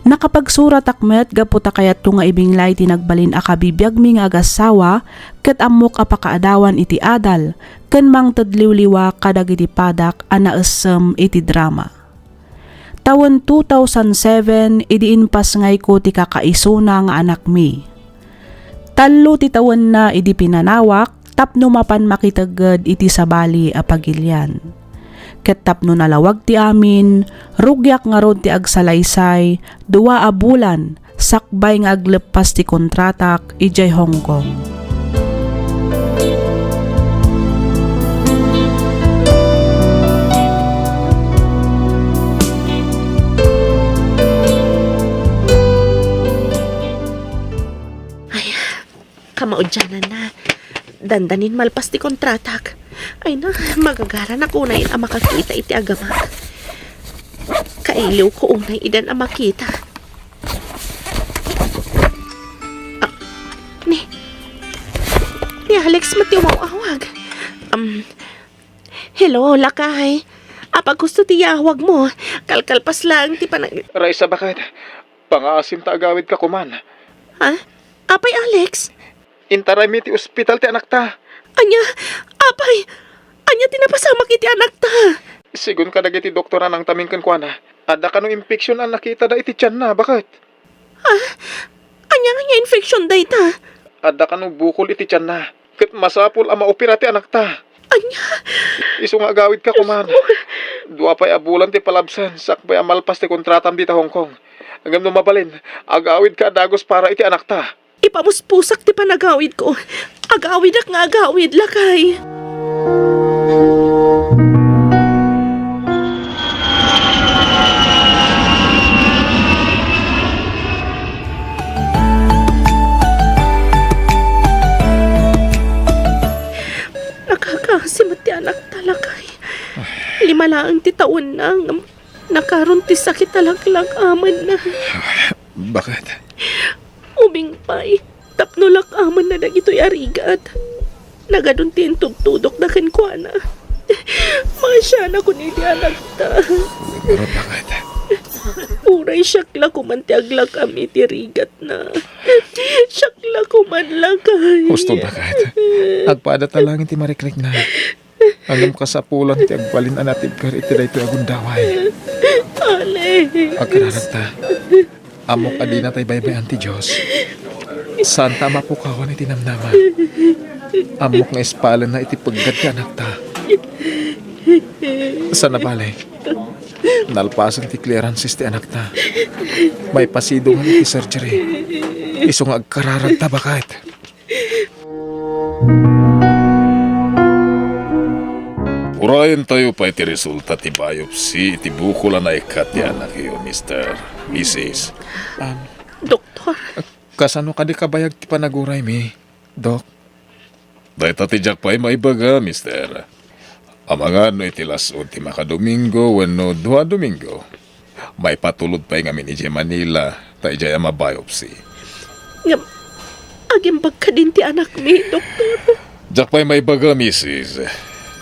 Nakapagsuratak met gapu ta kayatko nga ibinglay ti nagbalin a kabibiagmi nga agassawa ket ammok a pakaadawan iti adal ken mangted liwliwa kadagiti padak a naessem iti drama. Tawen two thousand seven idi impasngayko ti kakaisuna nga anakmi. Tallo ti tawenna idi pinanawak tapno mapan makitegged iti sabali a pagilian. Ket tapno nalawag ti amin, rugiak ngarud ti agsalaysay dua a bulan sakbay nga agleppas ti kontratak idiay Hong Kong. Ay, kamaudiananna. Dandanin malpas ti kontratak. Ay na, magagaranak unay a makakita iti agamak. Kailiwko unay idan a makita. Ah, ni, ni Alex met ti umaw-awag. Um, hello, lakay. Apag husto ti yawagmo. Kalkalpas laeng ti panag- Raisa, baket? Pangaasim ta agawidka koman. Ha? Apay, Alex? Intaraymi ti ospital ti anakta. Ania? Apay? Ania ti napasamak iti anakta? Sigun kadagiti doktor a nangtaming kenkuana, adda kano infection a nakitada iti tianna, baket? Ha? Ania nga infection dayta? Adda kano bukol iti tianna. Ket masapul a maopera ti anakta. Ania? Isu nga agawidka koma. Dua pay a bulan ti palabsan sakbay a malpas ti kontratam dita Hong Kong. Ngem no mabalin, agawidka a dagus para iti anakta. Ipamuspusak ti panagawidko. Agawidak nga agawid, lakay. Nakakaasi met ti anakta, lakay. Lima laeng ti tawenna, ngem nakaron ti sakit a laklak-amanna. Baket? Ubing pay, tapno lak-amanna dagitoy a rigat. Nagadun ti intudtudokda kenkuana. Maasianakon iti anakta. Ngarud, baket? Uray siak la koman ti aglak-am iti rigatna. Siak la koman, lakay. Husto, baket. Agpada ta laeng iti marikrikna. Ngem kasapulan ti agbalin a natibker iti daytoy a gundaway. Alex. Agkararagta. Ammok a dinatay baybay-an ti Dios. Saanta a mapukawan iti namnama. Ammok nga ispalenna iti peggad ti anakta. Sana bale, nalpasen ti clearances ti anakta. Maipasidongan iti surgery. Isu nga agkararagta, baket. Urayentayo pay ti resulta ti biopsy iti bukol a naikkat ti anakyo, Mister, Missus. Am, Doktor. Kasano kadi kabayag ti panaguraymi, Dok? Dayta ti diak pay maibaga, Mister. Amangan no iti las-ud ti makadomingo wenno dua a domingo, maipatulod pay ngamin idiay Manila ta idiay a mabiopsy. Ngem, agimbag kadin ti anakmi, Doktor. Diak pay maibaga, Misis.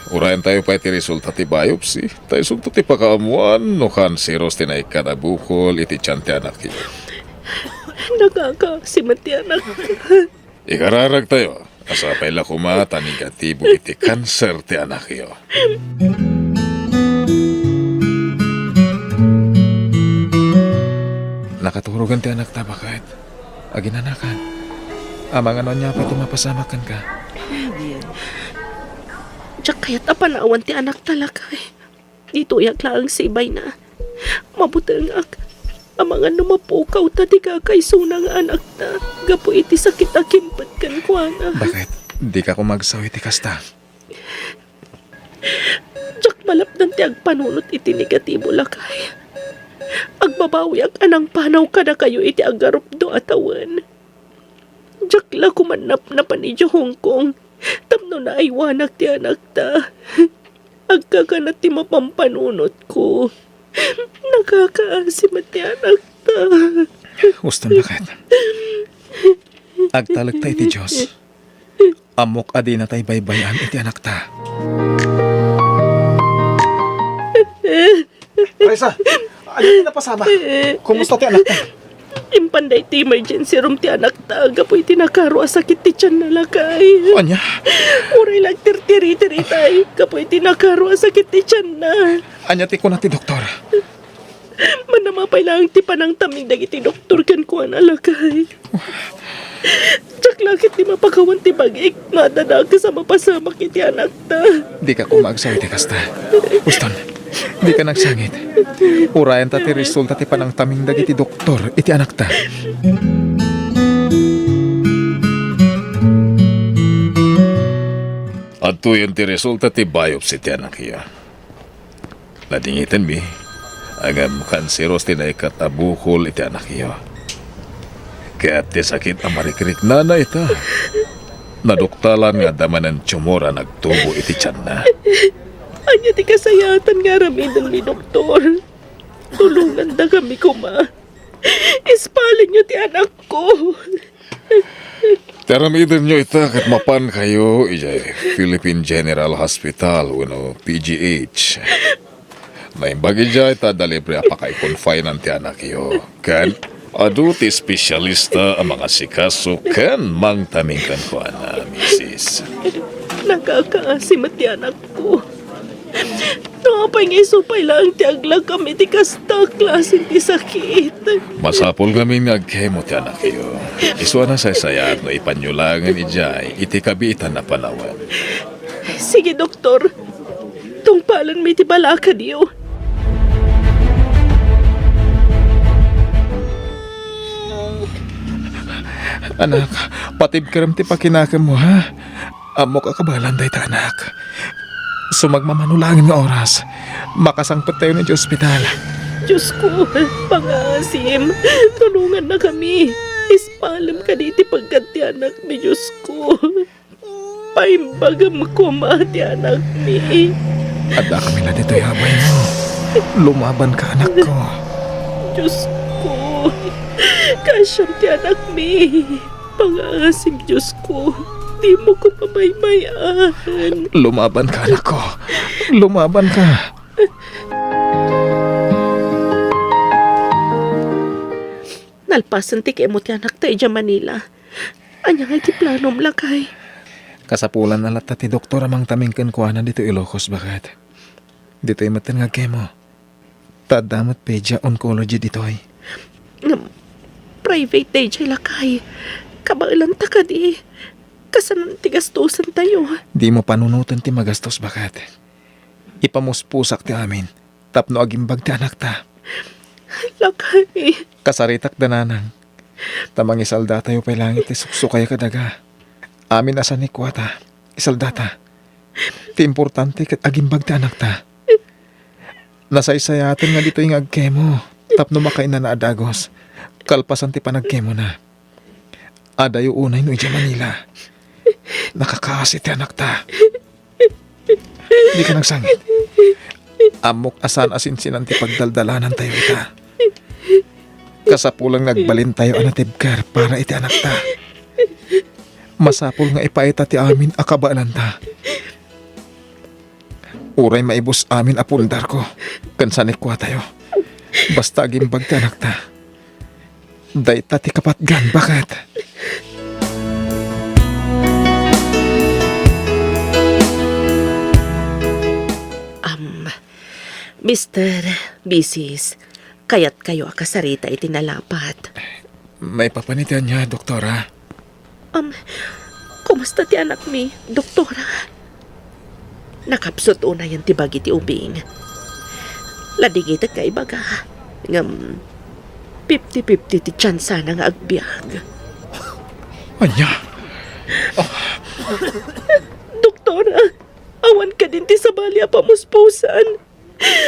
Urayentayo pay ti resulta ti biopsy, ta isunto ti pakaammoan no kanseros ti naikkat a bukol iti tiyan ti anakyo. Nakakaasi met ti anak. Ikararagtayo, a sapay la koma ta negatibo iti kanser ti anakyo. Nakaturogen ti anakta, baket. Aginanakan. Amangan no ania pay ti mapasamak kenka. Diak kayat a panawan ti anakta, lakay. Ditoyak laeng sibayna. Mabutengak. Amangan no mapukawta ti kakaisuna nga anakta gapu iti sakit a kimpet kenkuana. Baket? Dika koma agsaw iti kasta. Diak malapdan ti agpanunot iti negatibo, lakay. Agbabawiak a nangpanaw kadakayo iti agarupdo a tawen. Diak la koma napnapan idiay Hong Kong tapno naaywanak ti anakta. Agkakanat ti mapampanunotko. Nakakaasi met ti anakta. Uston, baket. Agtalekta iti Dios. Ammok a dinatay baybay-an iti anakta. Raisa, ania ti napasamak? Kumusta ti anakta? Impan daytoy emergency room ti anakta gapu iti nakaro a sakit ti tianna, lakay. Ania? Uray la agtirtiritir itay gapu iti nakaro a sakit ti tianna. Ania ti kuna ti doktor? Manamapay laeng ti panangtaming dagiti doktor kenkuana, lakay. Diak la ketdi mapakawan ti bagik no adda dakes a mapasamak iti anakta. Dika koma agsaw iti kasta. Uston, dika nagsangit. Urayenta ti resulta ti panangtaming dagiti doktor iti anakta. Adtoyen ti resulta ti biopsy ti anakyo. Nadingitenmi, ngem kanseros ti naikkat a bukol iti anakyo. Ket ti sakit a marikriknana ita, naduktalan nga adda manen tumor a nagtubo iti tianna. Ania ti kasayaatan nga aramidenmi, doktor? Tulongandakami koma. Ispalenyo ti anakko. Ti aramidenyo ita ket mapankayo idiay Philippine General Hospital wenno P G H. Naimbag idiay ta adda libre a pakaikonfinan ti anakyo. Ken adu ti espesyalista a mangasikaso ken mangtaming kenkuana, misis. Nakakaasi met ti anakko. No Pay nga isu pay laeng ti aglakam iti kasta a klase ti sakit. Masapul ngamin nga agkemo ti anakyo. Isu a nasaysayaat no ipanyo laengen idiay iti kabiitan a panawen. Sige, doktor. Tungpalenmi ti balakadyo. Anak, patibkerem ti pakinakemmo, ha? Ammok a kabaelan dayta, anak. Sumagmamano laengen nga oras, makasangpettayon iti ospital. Diosko, pangaasim, tulongannakami. Ispalem kadi iti pagkat ti anakmi, Diosko. Paimbagam koma ti anakmi. Addakami la ditoy, abaymo. Lumabanka, anakko. Diosko, kaasiam ti anakmi. Pangaasim, Diosko, dimo ko pabaybay-an. Lumabanka, anakko. Lumabanka. Nalpasen ti kemo ti anakta idiay Manila. Ania ngay ti planom, lakay? Kasapulanna latta ti doktor a mangtaming kenkuana ditoy Ilocos, baket. Ditoy metten nga agkemo. Ta adda met pedia oncology ditoy. Ngem, private daydiay, lakay. Kabaelanta kadi. Kasano ti gastusen tayo? Dimo panunoten ti magastos, baket. Ipamuspusak ti amin tapno agimbag ti anakta. Lakay. Kasaritak da, nanang. Ta mangisaldatayo pay laeng iti suksukay kadaga. Amin a sanikuata, isaldata. Ti importante ket agimbag ti anakta. Nasaysayaaten nga ditoy nga agkemo tapno makainana a dagus kalpasan ti panagkemona. Adayo unay no idiay Manila. Nakakaasi ti anakta. Dika nagsangit. Ammok a saan a sinsinan ti pagdaldalanantayo ita. Kasapulan nga agbalintayo a natibker para iti anakta. Masapul nga ipaita ti amin a kabaelanta. Uray maibus amin a pundarko ken sanikuatayo. Basta agimbag ti anakta. Dayta ti kapatgan, baket. Am, Mister, Misis, kayatkayo a kasarita iti nalapat? Maipapan iti ania, doktora? Am, kumusta ti anakmi, doktora? Nakapsut unayen ti bagi ti ubing. Ladigitek nga ibaga, ngem fifty fifty ti tiansana nga agbiag. Ania? Doktora, awan kadin ti sabali a pamuspusan.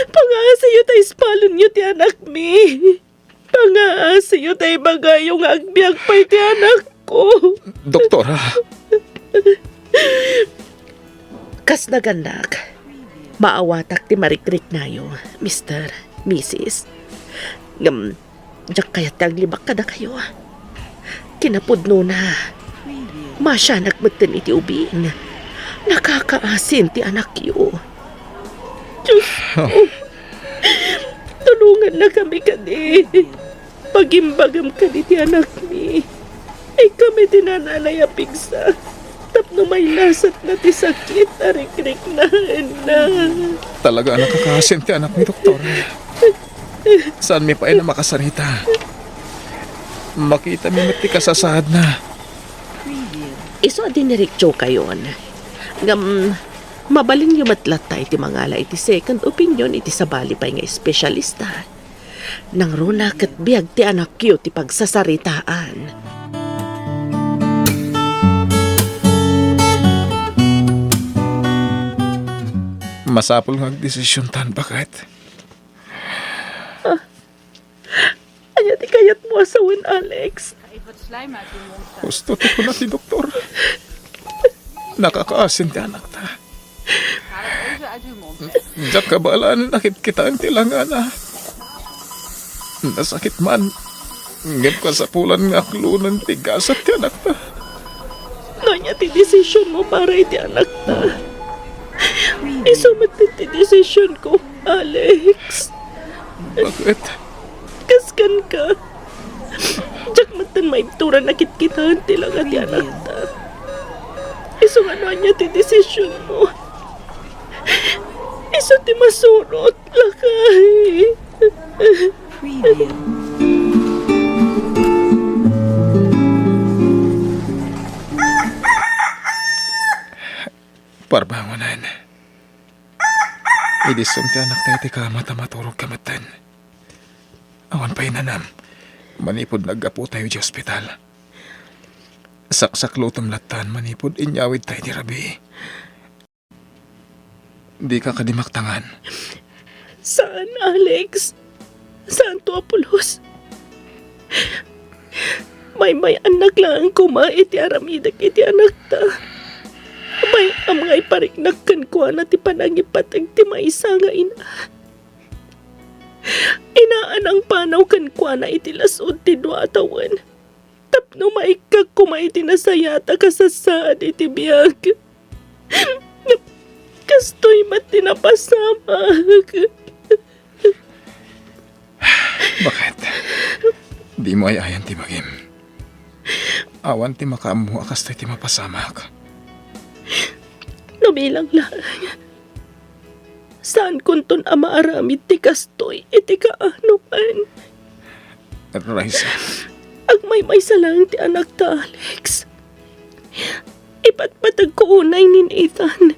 Pangaasiyo ta ispalenyo ti anakmi. Pangaasiyo ta ibagayo nga agbiag pay ti anakko. Doktora. Kas nagannak, maawatak ti marikriknayo, Mister, Misis. Ngem, diak kayat ti aglibak kadakayo. Kinapudnona, masianak metten iti ubing. Nakakaasin ti anakyo. Diosko, tulongannakami kadi. Pagimbagam kadi ti anakmi. Ikkami ti nananay a pigsa tapno mailasatna ti sakit a rikriknaenna. Talaga a nakakaasin ti anakmi, doktora. Saanmi pay a makasarita. Makitami met ti kasasaadna. Isu a diniretsokayon. Ngem, mabalinyo met latta iti mangala iti second opinion iti sabali pay nga espesyalista. Nangruna ket biag ti anakyo ti pagsasaritaan. Masapul nga agdesisiontan, baket. Ania ti kayatmo a sawen, Alex? Husto ti kuna ti doktor. Nakakaasin ti anakta. Diak kabaelan a kitkitaen ti langana. Nasakit man. Ngem kasapulan nga aklonen ti gasat ti anakta. No ania ti desisionmo para iti anakta? Isu met ti desisionko, Alex. Baket? Kas kenka. Diak metten maibturan a kitkitaen ti langa ti anakta. Isu nga no ania ti desisionmo, Isu ti masurot, lakay. Parbangonen. Idisum ti anakta iti kama ta maturogka metten. Awan pay nanam manipud naggaputayo iti ospital. Saksaklutom lattan manipud inyawidta iti rabii. Dika kadi maktangan. Saan, Alex. Saanto a pulos. Maymay-annak laeng koma iti aramidek iti anakta. Bay-am nga ipariknak kenkuana ti panangipateg ti maysa nga ina. Inaanak panaw kenkuana iti las-ud ti dua a tawen. Tapno maikkak koma iti nasayaat a kasasaan iti biag. Kastoy met ti napasamak. Baket? Dimo ay-ayan ti bagim. Awan ti makaammo a kastoy ti mapasamak. No bilang laeng, saankonton a maaramid ti kastoy iti kaanokan. Raisa. Agmaymaysa laeng ti anakta, Alex. Ipatpategko unay ni Nathan.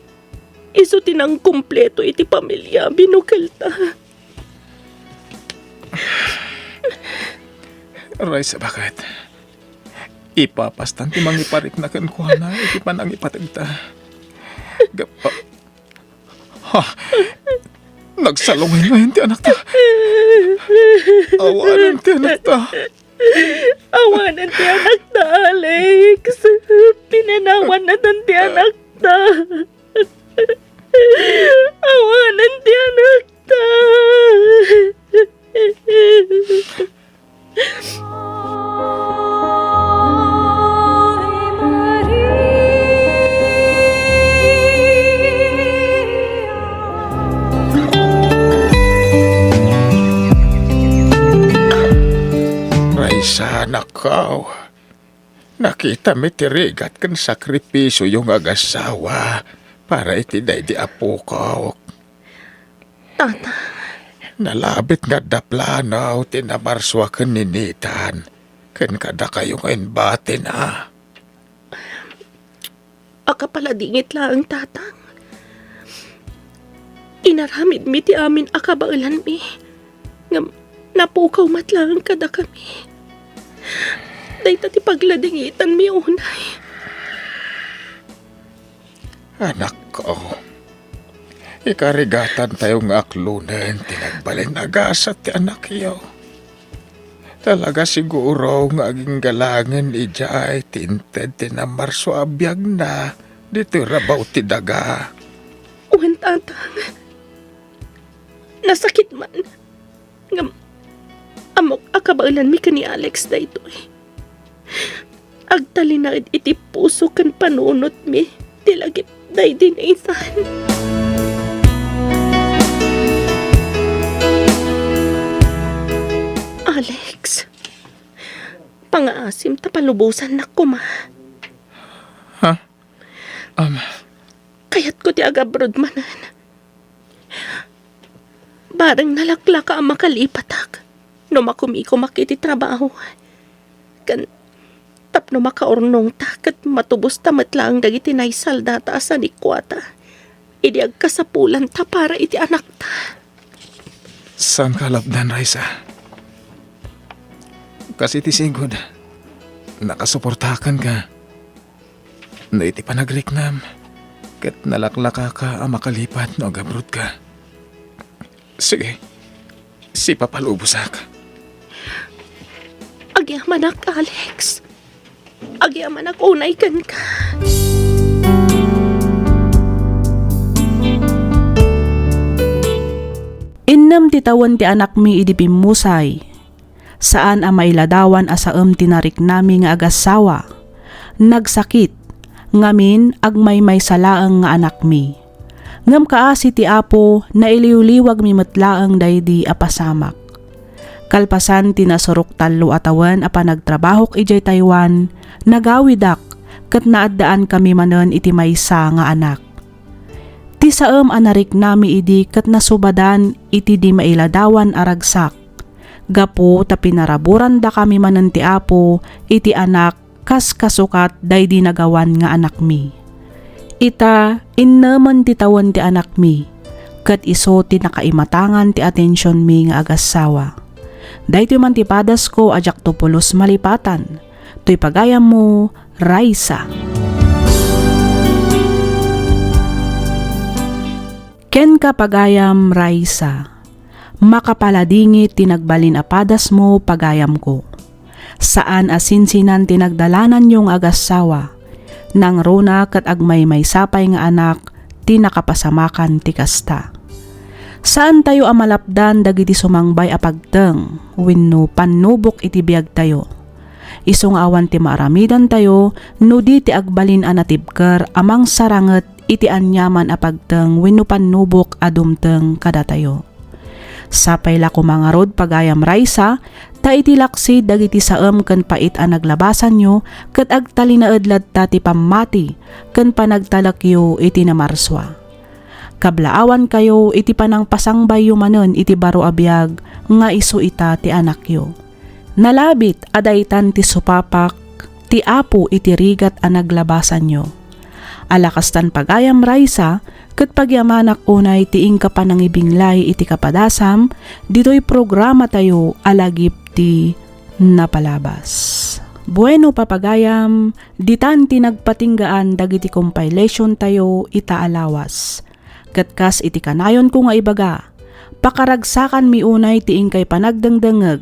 Isu ti nangkumpleto iti pamilia, binukelta. Raisa, baket? Ipapastan ti mangiparikna kenkuana iti panangipategta. Gap-, ha? Nagsalungay ngayon ti anakta. Awanen ti anakta. Awanen ti anakta, Alex. Pinanawan na tan ti anakta. Awanen ti anakta. Raisa, anakko. Nakitami ti rigat ken sakripisioyo nga agassawa para iti daydi apokok. Tatang. Nalabit nga adda plano ti namarsua ken ni Nathan ken kadakayo nga imbatina. Akapaladingit laeng, Tatang. Inaramidmi ti amin a kabaelanmi, ngem napukaw met laeng kadakami. Dayta ti pagladingitanmi unay. Anakko, ikarigatantayo nga aklonen ti nagbalin a gasat ti anakyo. Talaga siguro nga aginggalangen idiay ti inted ti namarsua a biagna ditoy rabaw ti daga. Wen, Tatang. Nasakit man. Ngem, ammok a kabaelanmi ken ni Alex daytoy. Agtalinaed iti puso ken panunotmi ti lagip daydi Nathan. Alex, pangaasim ta palubosannak koma. Ha? Um. Kayatko ti agabroad manen. Bareng nalaklaka a makalipatak no makumikomak iti trabaho. Ken tapno makaurnongta ket matubosta met laeng dagiti naisaldata a sanikuata idi agkasapulanta para iti anakta. Saanka a lapdan, Raisa. Kas iti sigud, nakasuportakanka. No iti panagriknam, ket nalaklakaka a makalipat no agabrodka. Sige, sipapalubosak. Agyamanak, Alex. Agyamanak unay kenka. Innem ti tawen ti anakmi idi bimmusay. Saan a mailadawan a saem ti nariknami nga agassawa. Nagsakit, ngamin, agmaymaysa laeng nga anakmi. Ngem kaasi ti Apo, nailiwliwagmi met laeng daydi a pasamak. Kalpasan ti nasurok tallo a tawen a panagtrabahok idiay Taiwan, nagawidak ket naaddaankami manen iti maysa nga anak. Ti saem a nariknami idi ket nasubadan iti di mailadawan a ragsak, gapu ta pinaraburandakami manen ti Apo iti Anak kas kasukat daydi nagawan nga anakmi. Ita, innemen ti tawen ti anakmi, ket isu ti nakaimatangan ti atensionmi nga agassawa. Daytoy man ti padasko a diakto pulos malipatan. Toy pagayammo, Raisa. Kenka, pagayam Raisa, makapaladingit ti nagbalin a padasmo, pagayamko. Saan a sinsinan ti nagdalananyo nga agassawa. Nangruna ket agmaymaysa pay nga anak ti nakapasamakan ti kasta. Saantayo a malapdan dagiti sumangbay a pagteng wenno pannubok iti biagtayo. Isu nga awan ti maaramidantayo no di ti agbalin a natibker a mangsaranget iti aniaman a pagteng wenno pannubok a dumteng kadatayo. Sapay la koma ngarud, pagayam Raisa, ta iti laksid dagiti saem ken pait a naglabasanyo ket agtalinaed latta ti pammati ken panagtalekyo iti namarsua. Kablaawankayo iti panangpasangbayyo manen iti baro a biag nga isu ita ti anakyo. Nalabit a daytan ti supapak ti Apo iti rigat a naglabasanyo. Ala kastan, pagayam Raisa, ket pagyamanak unay ti inka panangibinglay iti kapadasam ditoy programatayo a Lagip ti Napalabas. Bueno, papagayam, ditan ti nagpatinggaan dagiti compilation tayo ita a lawas. Ket kas iti kanayonko nga ibaga, pakaragsakanmi unay ti inkay panagdengdengngeg.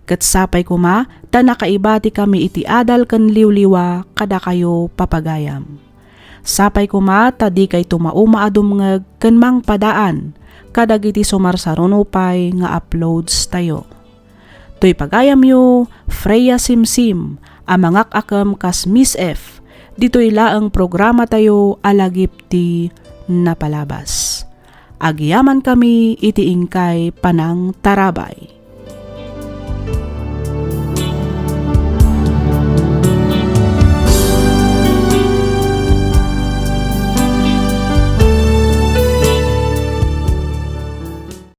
Ket sapay koma ta nakaibatikami iti adal ken liwliwa kadakayo, papagayam. Sapay koma ta dikay tumauma a dumngeg ken mangpadaan kadagiti sumarsaruno pay nga uploads tayo. Toy pagayamyo, Freya Simsim, a mangak-akem kas Miss F, ditoy laeng programatayo a Lagip ti Napalabas. Agyamankami iti inkay panangtarabay.